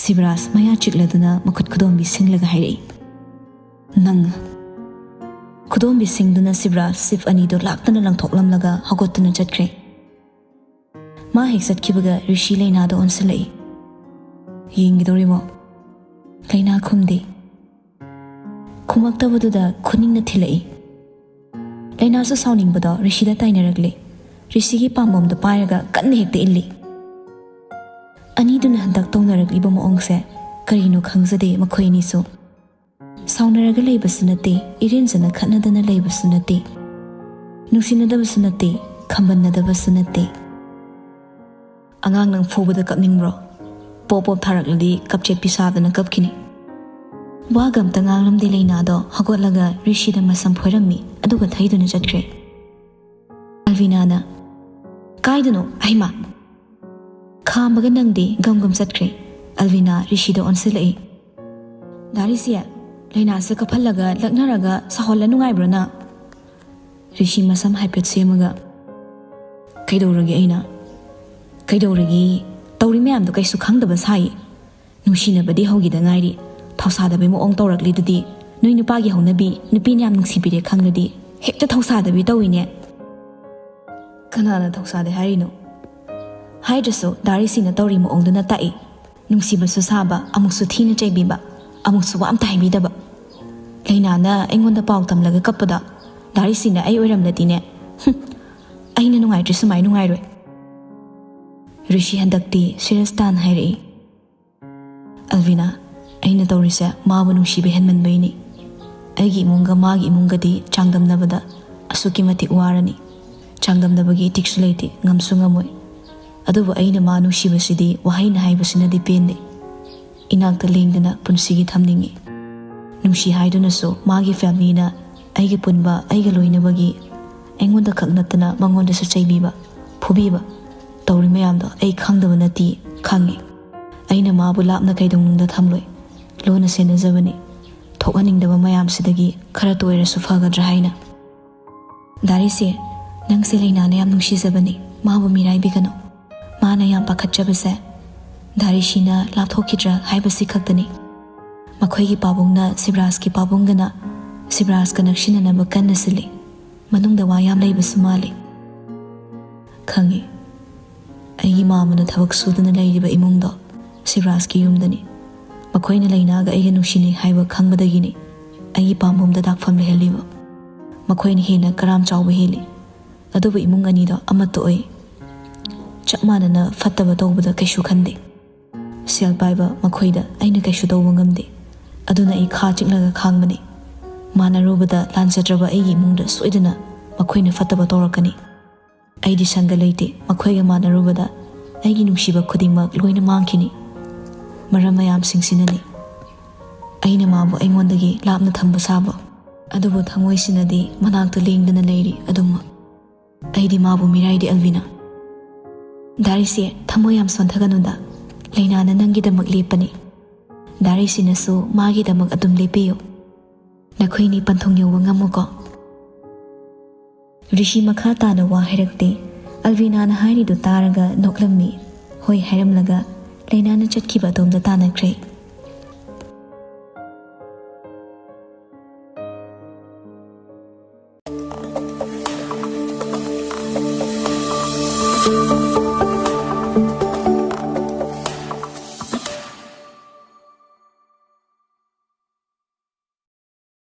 ꯁꯤꯕꯔꯥꯖ ꯃꯌꯥ ꯆꯤꯛꯂꯗꯨꯅ ꯃꯈꯨꯠ ꯈꯨꯗꯣꯝꯕꯤ ꯁꯤꯡꯂꯒ ꯍꯥꯏꯔꯛꯏ, "ꯅꯪ!" ꯈꯨꯗꯣꯝꯕꯤ ꯁꯤꯡꯗꯨꯅ ꯁꯤꯕꯔꯥꯖ ꯆꯤꯞ ꯑꯅꯤꯗꯨ ꯂꯥꯛꯇꯅ ꯂꯪꯊꯣꯛꯂꯝꯂꯒ ꯍꯧꯒꯠꯇꯨꯅ ꯆꯠꯈ꯭ꯔꯦ꯫ ꯃꯥ ꯍꯦꯛ ꯆꯠꯈꯤꯕꯒ ꯔꯤꯁꯤ ꯂꯩꯅꯥꯗ ꯑꯣꯟꯁꯤꯜꯂꯛꯏ꯫ "ꯌꯦꯡꯒꯤꯗꯧꯔꯤꯕꯣ?" ꯂꯩꯅꯥ ꯈꯨꯝꯗꯦ꯫ ꯈꯨꯝꯃꯛꯇꯕꯗꯨꯗ ꯈꯨꯅꯤꯡꯅ ꯊꯤꯜꯂꯛꯏ꯫ ꯂꯩꯅꯥꯁꯨ ꯁꯥꯎꯅꯤꯡꯕꯗꯣ ꯔꯤꯁꯤꯗ ꯇꯥꯏꯅꯔꯛꯂꯦ꯫ ꯔꯤꯁꯤꯒꯤ ꯄꯥꯝꯕꯣꯝꯗꯣ ꯄꯥꯏꯔꯒ ꯀꯟꯅ ꯍꯦꯛꯇ ꯏꯜꯂꯤ꯫ ꯑꯅꯤꯗꯨꯅ ꯍꯟꯗꯛ ꯇꯧꯅꯔꯛꯂꯤꯕ ꯃꯑꯣꯡꯁꯦ ꯀꯔꯤꯅꯣ ꯈꯪꯖꯗꯦ ꯃꯈꯣꯏ ꯑꯅꯤꯁꯨ꯫ ꯁꯥꯎꯅꯔꯒ ꯂꯩꯕꯁꯨ ꯅꯠꯇꯦ, ꯏꯔꯦꯟꯖꯅ ꯈꯠꯅꯗꯅ ꯂꯩꯕꯁꯨ ꯅꯠꯇꯦ, ꯅꯨꯡꯁꯤꯅꯗꯕꯁꯨ ꯅꯠꯇꯦ, ꯈꯝꯕꯟꯅꯗꯕꯁꯨ ꯅꯠꯇꯦ꯫ "ꯑꯉꯥꯡ ꯅꯪ ꯐꯨꯕꯗ ꯀꯞꯅꯤꯡꯕ꯭ꯔꯣ? ꯄꯣꯞ ꯄꯣꯞ ꯊꯥꯔꯛꯂꯗꯤ ꯀꯞꯆꯦꯠꯄꯤ ꯁꯥꯗꯅ ꯀꯞꯈꯤꯅꯤ꯫" ꯋꯥꯒ ꯑꯝꯇ ꯉꯥꯡꯂꯝꯗꯦ ꯂꯩꯅꯥꯗꯣ꯫ ꯍꯧꯒꯠꯂꯒ ꯔꯤꯁꯤꯗ ꯃꯁꯝ ꯐꯣꯏꯔꯝꯃꯤ꯫ ꯑꯗꯨꯒ ꯊꯩꯗꯨꯅ ꯆꯠꯈ꯭ꯔꯦ꯫ ꯑꯜꯕꯤꯅꯥꯅ, "ꯀꯥꯏꯗꯅꯣ? ꯑꯩꯃ!" ꯈꯥꯝꯕꯒ ꯅꯪꯗꯦ, ꯒꯝ ꯒꯝ ꯆꯠꯈ꯭ꯔꯦ꯫ ꯑꯜꯕꯤꯅꯥ ꯔꯤꯁꯤꯗ ꯑꯣꯟꯁꯤꯜꯂꯛꯏ꯫ "ꯗꯥ ꯔꯤꯁꯤ, ꯂꯩꯅꯥꯁꯦ ꯀꯞꯍꯜꯂꯒ ꯂꯛꯅꯔꯒ ꯁꯥꯎꯍꯜꯂ ꯅꯨꯡꯉꯥꯏꯕ꯭ꯔꯣ ꯅꯪ?" ꯔꯤꯁꯤ ꯃꯁꯝ ꯍꯥꯏꯐꯦꯠ ꯁꯦꯝꯃꯒ, "ꯀꯩꯗꯧꯔꯒꯦ ꯑꯩꯅ? ꯀꯩꯗꯧꯔꯒꯦ? ꯇꯧꯔꯤ ꯃꯌꯥꯝꯗꯣ ꯀꯩꯁꯨ ꯈꯪꯗꯕ ꯁꯥꯏ꯫ ꯅꯨꯡꯁꯤꯅꯕꯗꯤ ꯍꯧꯈꯤꯗ ꯉꯥꯏꯔꯤ, ꯊꯧꯁꯥꯗꯕꯩ ꯃꯑꯣꯡ ꯇꯧꯔꯛꯂꯤꯗꯨꯗꯤ꯫ ꯅꯣꯏ ꯅꯨꯄꯥꯒꯤ ꯍꯧꯅꯕꯤ, ꯅꯨꯄꯤꯅ ꯌꯥꯝ ꯅꯨꯡꯁꯤꯕꯤꯔꯦ ꯈꯪꯂꯗꯤ ꯍꯦꯛꯇ ꯊꯧꯁꯥꯗꯕꯤ ꯇꯧꯏꯅꯦ꯫" "ꯀꯅꯥꯅ ꯊꯧꯁꯥꯗꯦ ꯍꯥꯏꯔꯤꯅꯣ?" "ꯍꯥꯏꯗ꯭ꯔꯁꯨ ꯗꯥ ꯔꯤꯁꯤꯅ ꯇꯧꯔꯤ ꯃꯑꯣꯡꯗꯨꯅ ꯇꯥꯛꯏ꯫ ꯅꯨꯡꯁꯤꯕꯁꯨ ꯁꯥꯕ, ꯑꯃꯨꯛꯁꯨ ꯊꯤꯅ ꯆꯩꯕꯤꯕ, ꯑꯃꯨꯛꯁꯨ ꯋꯥ ꯑꯝꯇ ꯍꯥꯏꯕꯤꯗꯕ꯫ ꯂꯩꯅꯥꯅ ꯑꯩꯉꯣꯟꯗ ꯄꯥꯎ ꯇꯝꯂꯒ ꯀꯞꯄꯗ ꯗꯥ ꯔꯤꯁꯤꯅ ꯑꯩ ꯑꯣꯏꯔꯝꯂꯗꯤꯅꯦ, ꯍꯨꯝ, ꯑꯩꯅ ꯅꯨꯡꯉꯥꯏꯇ꯭ꯔꯤ ꯁꯨꯃꯥꯏ ꯅꯨꯡꯉꯥꯏꯔꯣꯏ꯫" ꯔꯤꯁꯤ ꯍꯟꯗꯛꯇꯤ ꯁꯤꯔꯤꯌꯁ ꯇꯥꯅ ꯍꯥꯏꯔꯛꯏ꯫ "ꯑꯜꯕꯤꯅꯥ, ꯑꯩꯅ ꯇꯧꯔꯤꯁꯦ ꯃꯥꯕꯨ ꯅꯨꯡꯁꯤꯕ ꯍꯦꯟꯃꯟꯕꯩꯅꯤ꯫ ꯑꯩꯒꯤ ꯏꯃꯨꯡꯒ ꯃꯥꯒꯤ ꯏꯃꯨꯡꯒꯗꯤ ꯆꯥꯡꯗꯝꯅꯕꯗ ꯑꯁꯨꯛꯀꯤ ꯃꯇꯤꯛ ꯋꯥꯔꯅꯤ꯫ ꯆꯥꯡꯗꯝꯅꯕꯒꯤ ꯏꯇꯤꯛꯁꯨ ꯂꯩꯇꯦ, ꯉꯝꯁꯨ ꯉꯝꯃꯣꯏ꯫ ꯑꯗꯨꯕꯨ ꯑꯩꯅ ꯃꯥ ꯅꯨꯡꯁꯤꯕꯁꯤꯗꯤ ꯋꯥꯍꯩꯅ ꯍꯥꯏꯕꯁꯤꯅꯗꯤ ꯄꯦꯟꯗꯦ꯫" ꯏꯅꯥꯛꯇ ꯂꯦꯡꯗꯅ ꯄꯨꯟꯁꯤꯒꯤ ꯊꯝꯅꯤꯡꯏ꯫ ꯅꯨꯡꯁꯤ ꯍꯥꯏꯗꯨꯅꯁꯨ ꯃꯥꯒꯤ ꯐꯦꯃꯤꯂꯤꯅ ꯑꯩꯒꯤ ꯄꯨꯟꯕ, ꯑꯩꯒ ꯂꯣꯏꯅꯕꯒꯤ ꯑꯩꯉꯣꯟꯗ ꯈꯛ ꯅꯠꯇꯅ ꯃꯉꯣꯟꯗꯁꯨ ꯆꯩꯕꯤꯕ, ꯐꯨꯕꯤꯕ, ꯇꯧꯔꯤ ꯃꯌꯥꯝꯗꯣ ꯑꯩ ꯈꯪꯗꯕ ꯅꯠꯇꯦ, ꯈꯪꯉꯤ꯫ ꯑꯩꯅ ꯃꯥꯕꯨ ꯂꯥꯞꯅ ꯀꯩꯗꯧꯅꯨꯡꯗ ꯊꯝꯂꯣꯏ, ꯂꯨꯅ ꯁꯦꯟꯅꯖꯕꯅꯤ꯫ ꯊꯣꯛꯍꯟꯅꯤꯡꯗꯕ ꯃꯌꯥꯝꯁꯤꯗꯒꯤ ꯈꯔꯇ ꯑꯣꯏꯔꯁꯨ ꯐꯒꯗ꯭ꯔꯥ ꯍꯥꯏꯅ꯫ "ꯗꯥ ꯔꯤꯁꯤ, ꯅꯪꯁꯦ ꯂꯩꯅꯥꯅ ꯌꯥꯝ ꯅꯨꯡꯁꯤꯖꯕꯅꯤ, ꯃꯥꯕꯨ ꯃꯤꯔꯥꯏꯕꯤꯒꯅꯨ꯫ ꯃꯥꯅ ꯌꯥꯝ ꯄꯥꯈꯠꯆꯕꯁꯦ ꯗꯥ ꯔꯤꯁꯤꯅ ꯂꯥꯞꯊꯣꯛꯈꯤꯗ꯭ꯔꯥ ꯍꯥꯏꯕꯁꯤ ꯈꯛꯇꯅꯤ꯫ ꯃꯈꯣꯏꯒꯤ ꯄꯥꯕꯨꯡꯅ ꯁꯤꯕꯔꯥꯖꯀꯤ ꯄꯥꯕꯨꯡꯒꯅ ꯁꯤꯕꯔꯥꯖꯀ ꯅꯛꯁꯤꯟꯅꯅꯕ ꯀꯟꯅ ꯁꯤꯜꯂꯤ꯫ ꯃꯅꯨꯡꯗ ꯋꯥ ꯌꯥꯝ ꯂꯩꯕꯁꯨ ꯃꯥꯜꯂꯤ꯫" "ꯈꯪꯉꯤ꯫ ꯑꯩꯒꯤ ꯃꯥꯝꯃꯅ ꯊꯕꯛ ꯁꯨꯗꯨꯅ ꯂꯩꯔꯤꯕ ꯏꯃꯨꯡꯗꯣ ꯁꯤꯕꯔꯥꯖꯀꯤ ꯌꯨꯝꯗꯅꯤ꯫ ꯃꯈꯣꯏꯅ ꯂꯩꯅꯥꯒ ꯑꯩꯒ ꯅꯨꯡꯁꯤꯅꯩ ꯍꯥꯏꯕ ꯈꯪꯕꯗꯒꯤꯅꯤ ꯑꯩꯒꯤ ꯄꯥꯝꯕꯣꯝꯗ ꯗꯥꯛꯐꯝ ꯂꯩꯍꯜꯂꯤꯕ꯫ ꯃꯈꯣꯏꯅ ꯍꯦꯟꯅ ꯀꯔꯥꯝ ꯆꯥꯎꯕ ꯍꯦꯜꯂꯤ꯫ ꯑꯗꯨꯕꯨ ꯏꯃꯨꯡ ꯑꯅꯤꯗꯣ ꯑꯃꯠꯇ ꯑꯣꯏ꯫ ꯆꯞ ꯃꯥꯟꯅꯅ ꯐꯠꯇꯕ ꯇꯧꯕꯗ ꯀꯩꯁꯨ ꯈꯟꯗꯦ꯫ ꯁꯦꯜ ꯄꯥꯏꯕ ꯃꯈꯣꯏꯗ ꯑꯩꯅ ꯀꯩꯁꯨ ꯇꯧꯕ ꯉꯝꯗꯦ꯫ ꯑꯗꯨꯅ ꯑꯩ ꯈꯥ ꯆꯤꯛꯂꯒ ꯈꯥꯡꯕꯅꯤ꯫ ꯃꯥꯟꯅꯔꯨꯕꯗ ꯂꯥꯟꯖꯗ꯭ꯔꯕ ꯑꯩꯒꯤ ꯏꯃꯨꯡꯗ ꯁꯣꯏꯗꯅ ꯃꯈꯣꯏꯅ ꯐꯠꯇꯕ ꯇꯧꯔꯛꯀꯅꯤ꯫ ꯑꯩꯗꯤ ꯁꯪꯒ ꯂꯩꯇꯦ꯫ ꯃꯈꯣꯏꯒ ꯃꯥꯟꯅꯔꯨꯕꯗ ꯑꯩꯒꯤ ꯅꯨꯡꯁꯤꯕ ꯈꯨꯗꯤꯡꯃꯛ ꯂꯣꯏꯅ ꯃꯥꯡꯈꯤꯅꯤ꯫ ꯃꯔꯝ ꯃꯌꯥꯝꯁꯤꯡꯁꯤꯅꯅꯤ ꯑꯩꯅ ꯃꯥꯕꯨ ꯑꯩꯉꯣꯟꯗꯒꯤ ꯂꯥꯞꯅ ꯊꯝꯕ ꯁꯥꯕ꯫ ꯑꯗꯨꯕꯨ ꯊꯃꯣꯏꯁꯤꯅꯗꯤ ꯃꯅꯥꯛꯇ ꯂꯦꯡꯗꯅ ꯂꯩꯔꯤ ꯑꯗꯨꯃꯛ꯫ ꯑꯩꯗꯤ ꯃꯥꯕꯨ ꯃꯤꯔꯥꯏꯔꯤ, ꯑꯜꯕꯤꯅꯥ꯫ ꯗꯥꯔꯤꯁꯦ, ꯊꯃꯣꯏ ꯌꯥꯝ ꯁꯣꯟꯊꯒꯅꯨꯗ꯫ ꯂꯩꯅꯥꯅ ꯅꯪꯒꯤꯗꯃꯛ ꯂꯦꯞꯄꯅꯤ꯫ ꯗꯥꯔꯤꯁꯤꯅꯁꯨ ꯃꯥꯒꯤꯗꯃꯛ ꯑꯗꯨꯝ ꯂꯦꯞꯄꯤꯌꯨ꯫ ꯅꯈꯣꯏꯅꯤ ꯄꯟꯊꯨꯡ ꯌꯧꯕ ꯉꯝꯃꯨꯀꯣ꯫ ꯔꯤꯁꯤ ꯃꯈꯥ ꯇꯥꯅ ꯋꯥ ꯍꯥꯏꯔꯛꯇꯦ꯫ ꯑꯜꯕꯤꯅꯥꯅ ꯍꯥꯏꯔꯤꯗꯨ ꯇꯥꯔꯒ ꯅꯣꯛꯂꯝꯃꯤ꯫ ꯍꯣꯏ ꯍꯥꯏꯔꯝꯂꯒ ꯂꯩꯅꯥꯅ ꯆꯠꯈꯤꯕ ꯑꯗꯣꯝꯗ ꯇꯥꯟꯅꯈ꯭ꯔꯦ꯫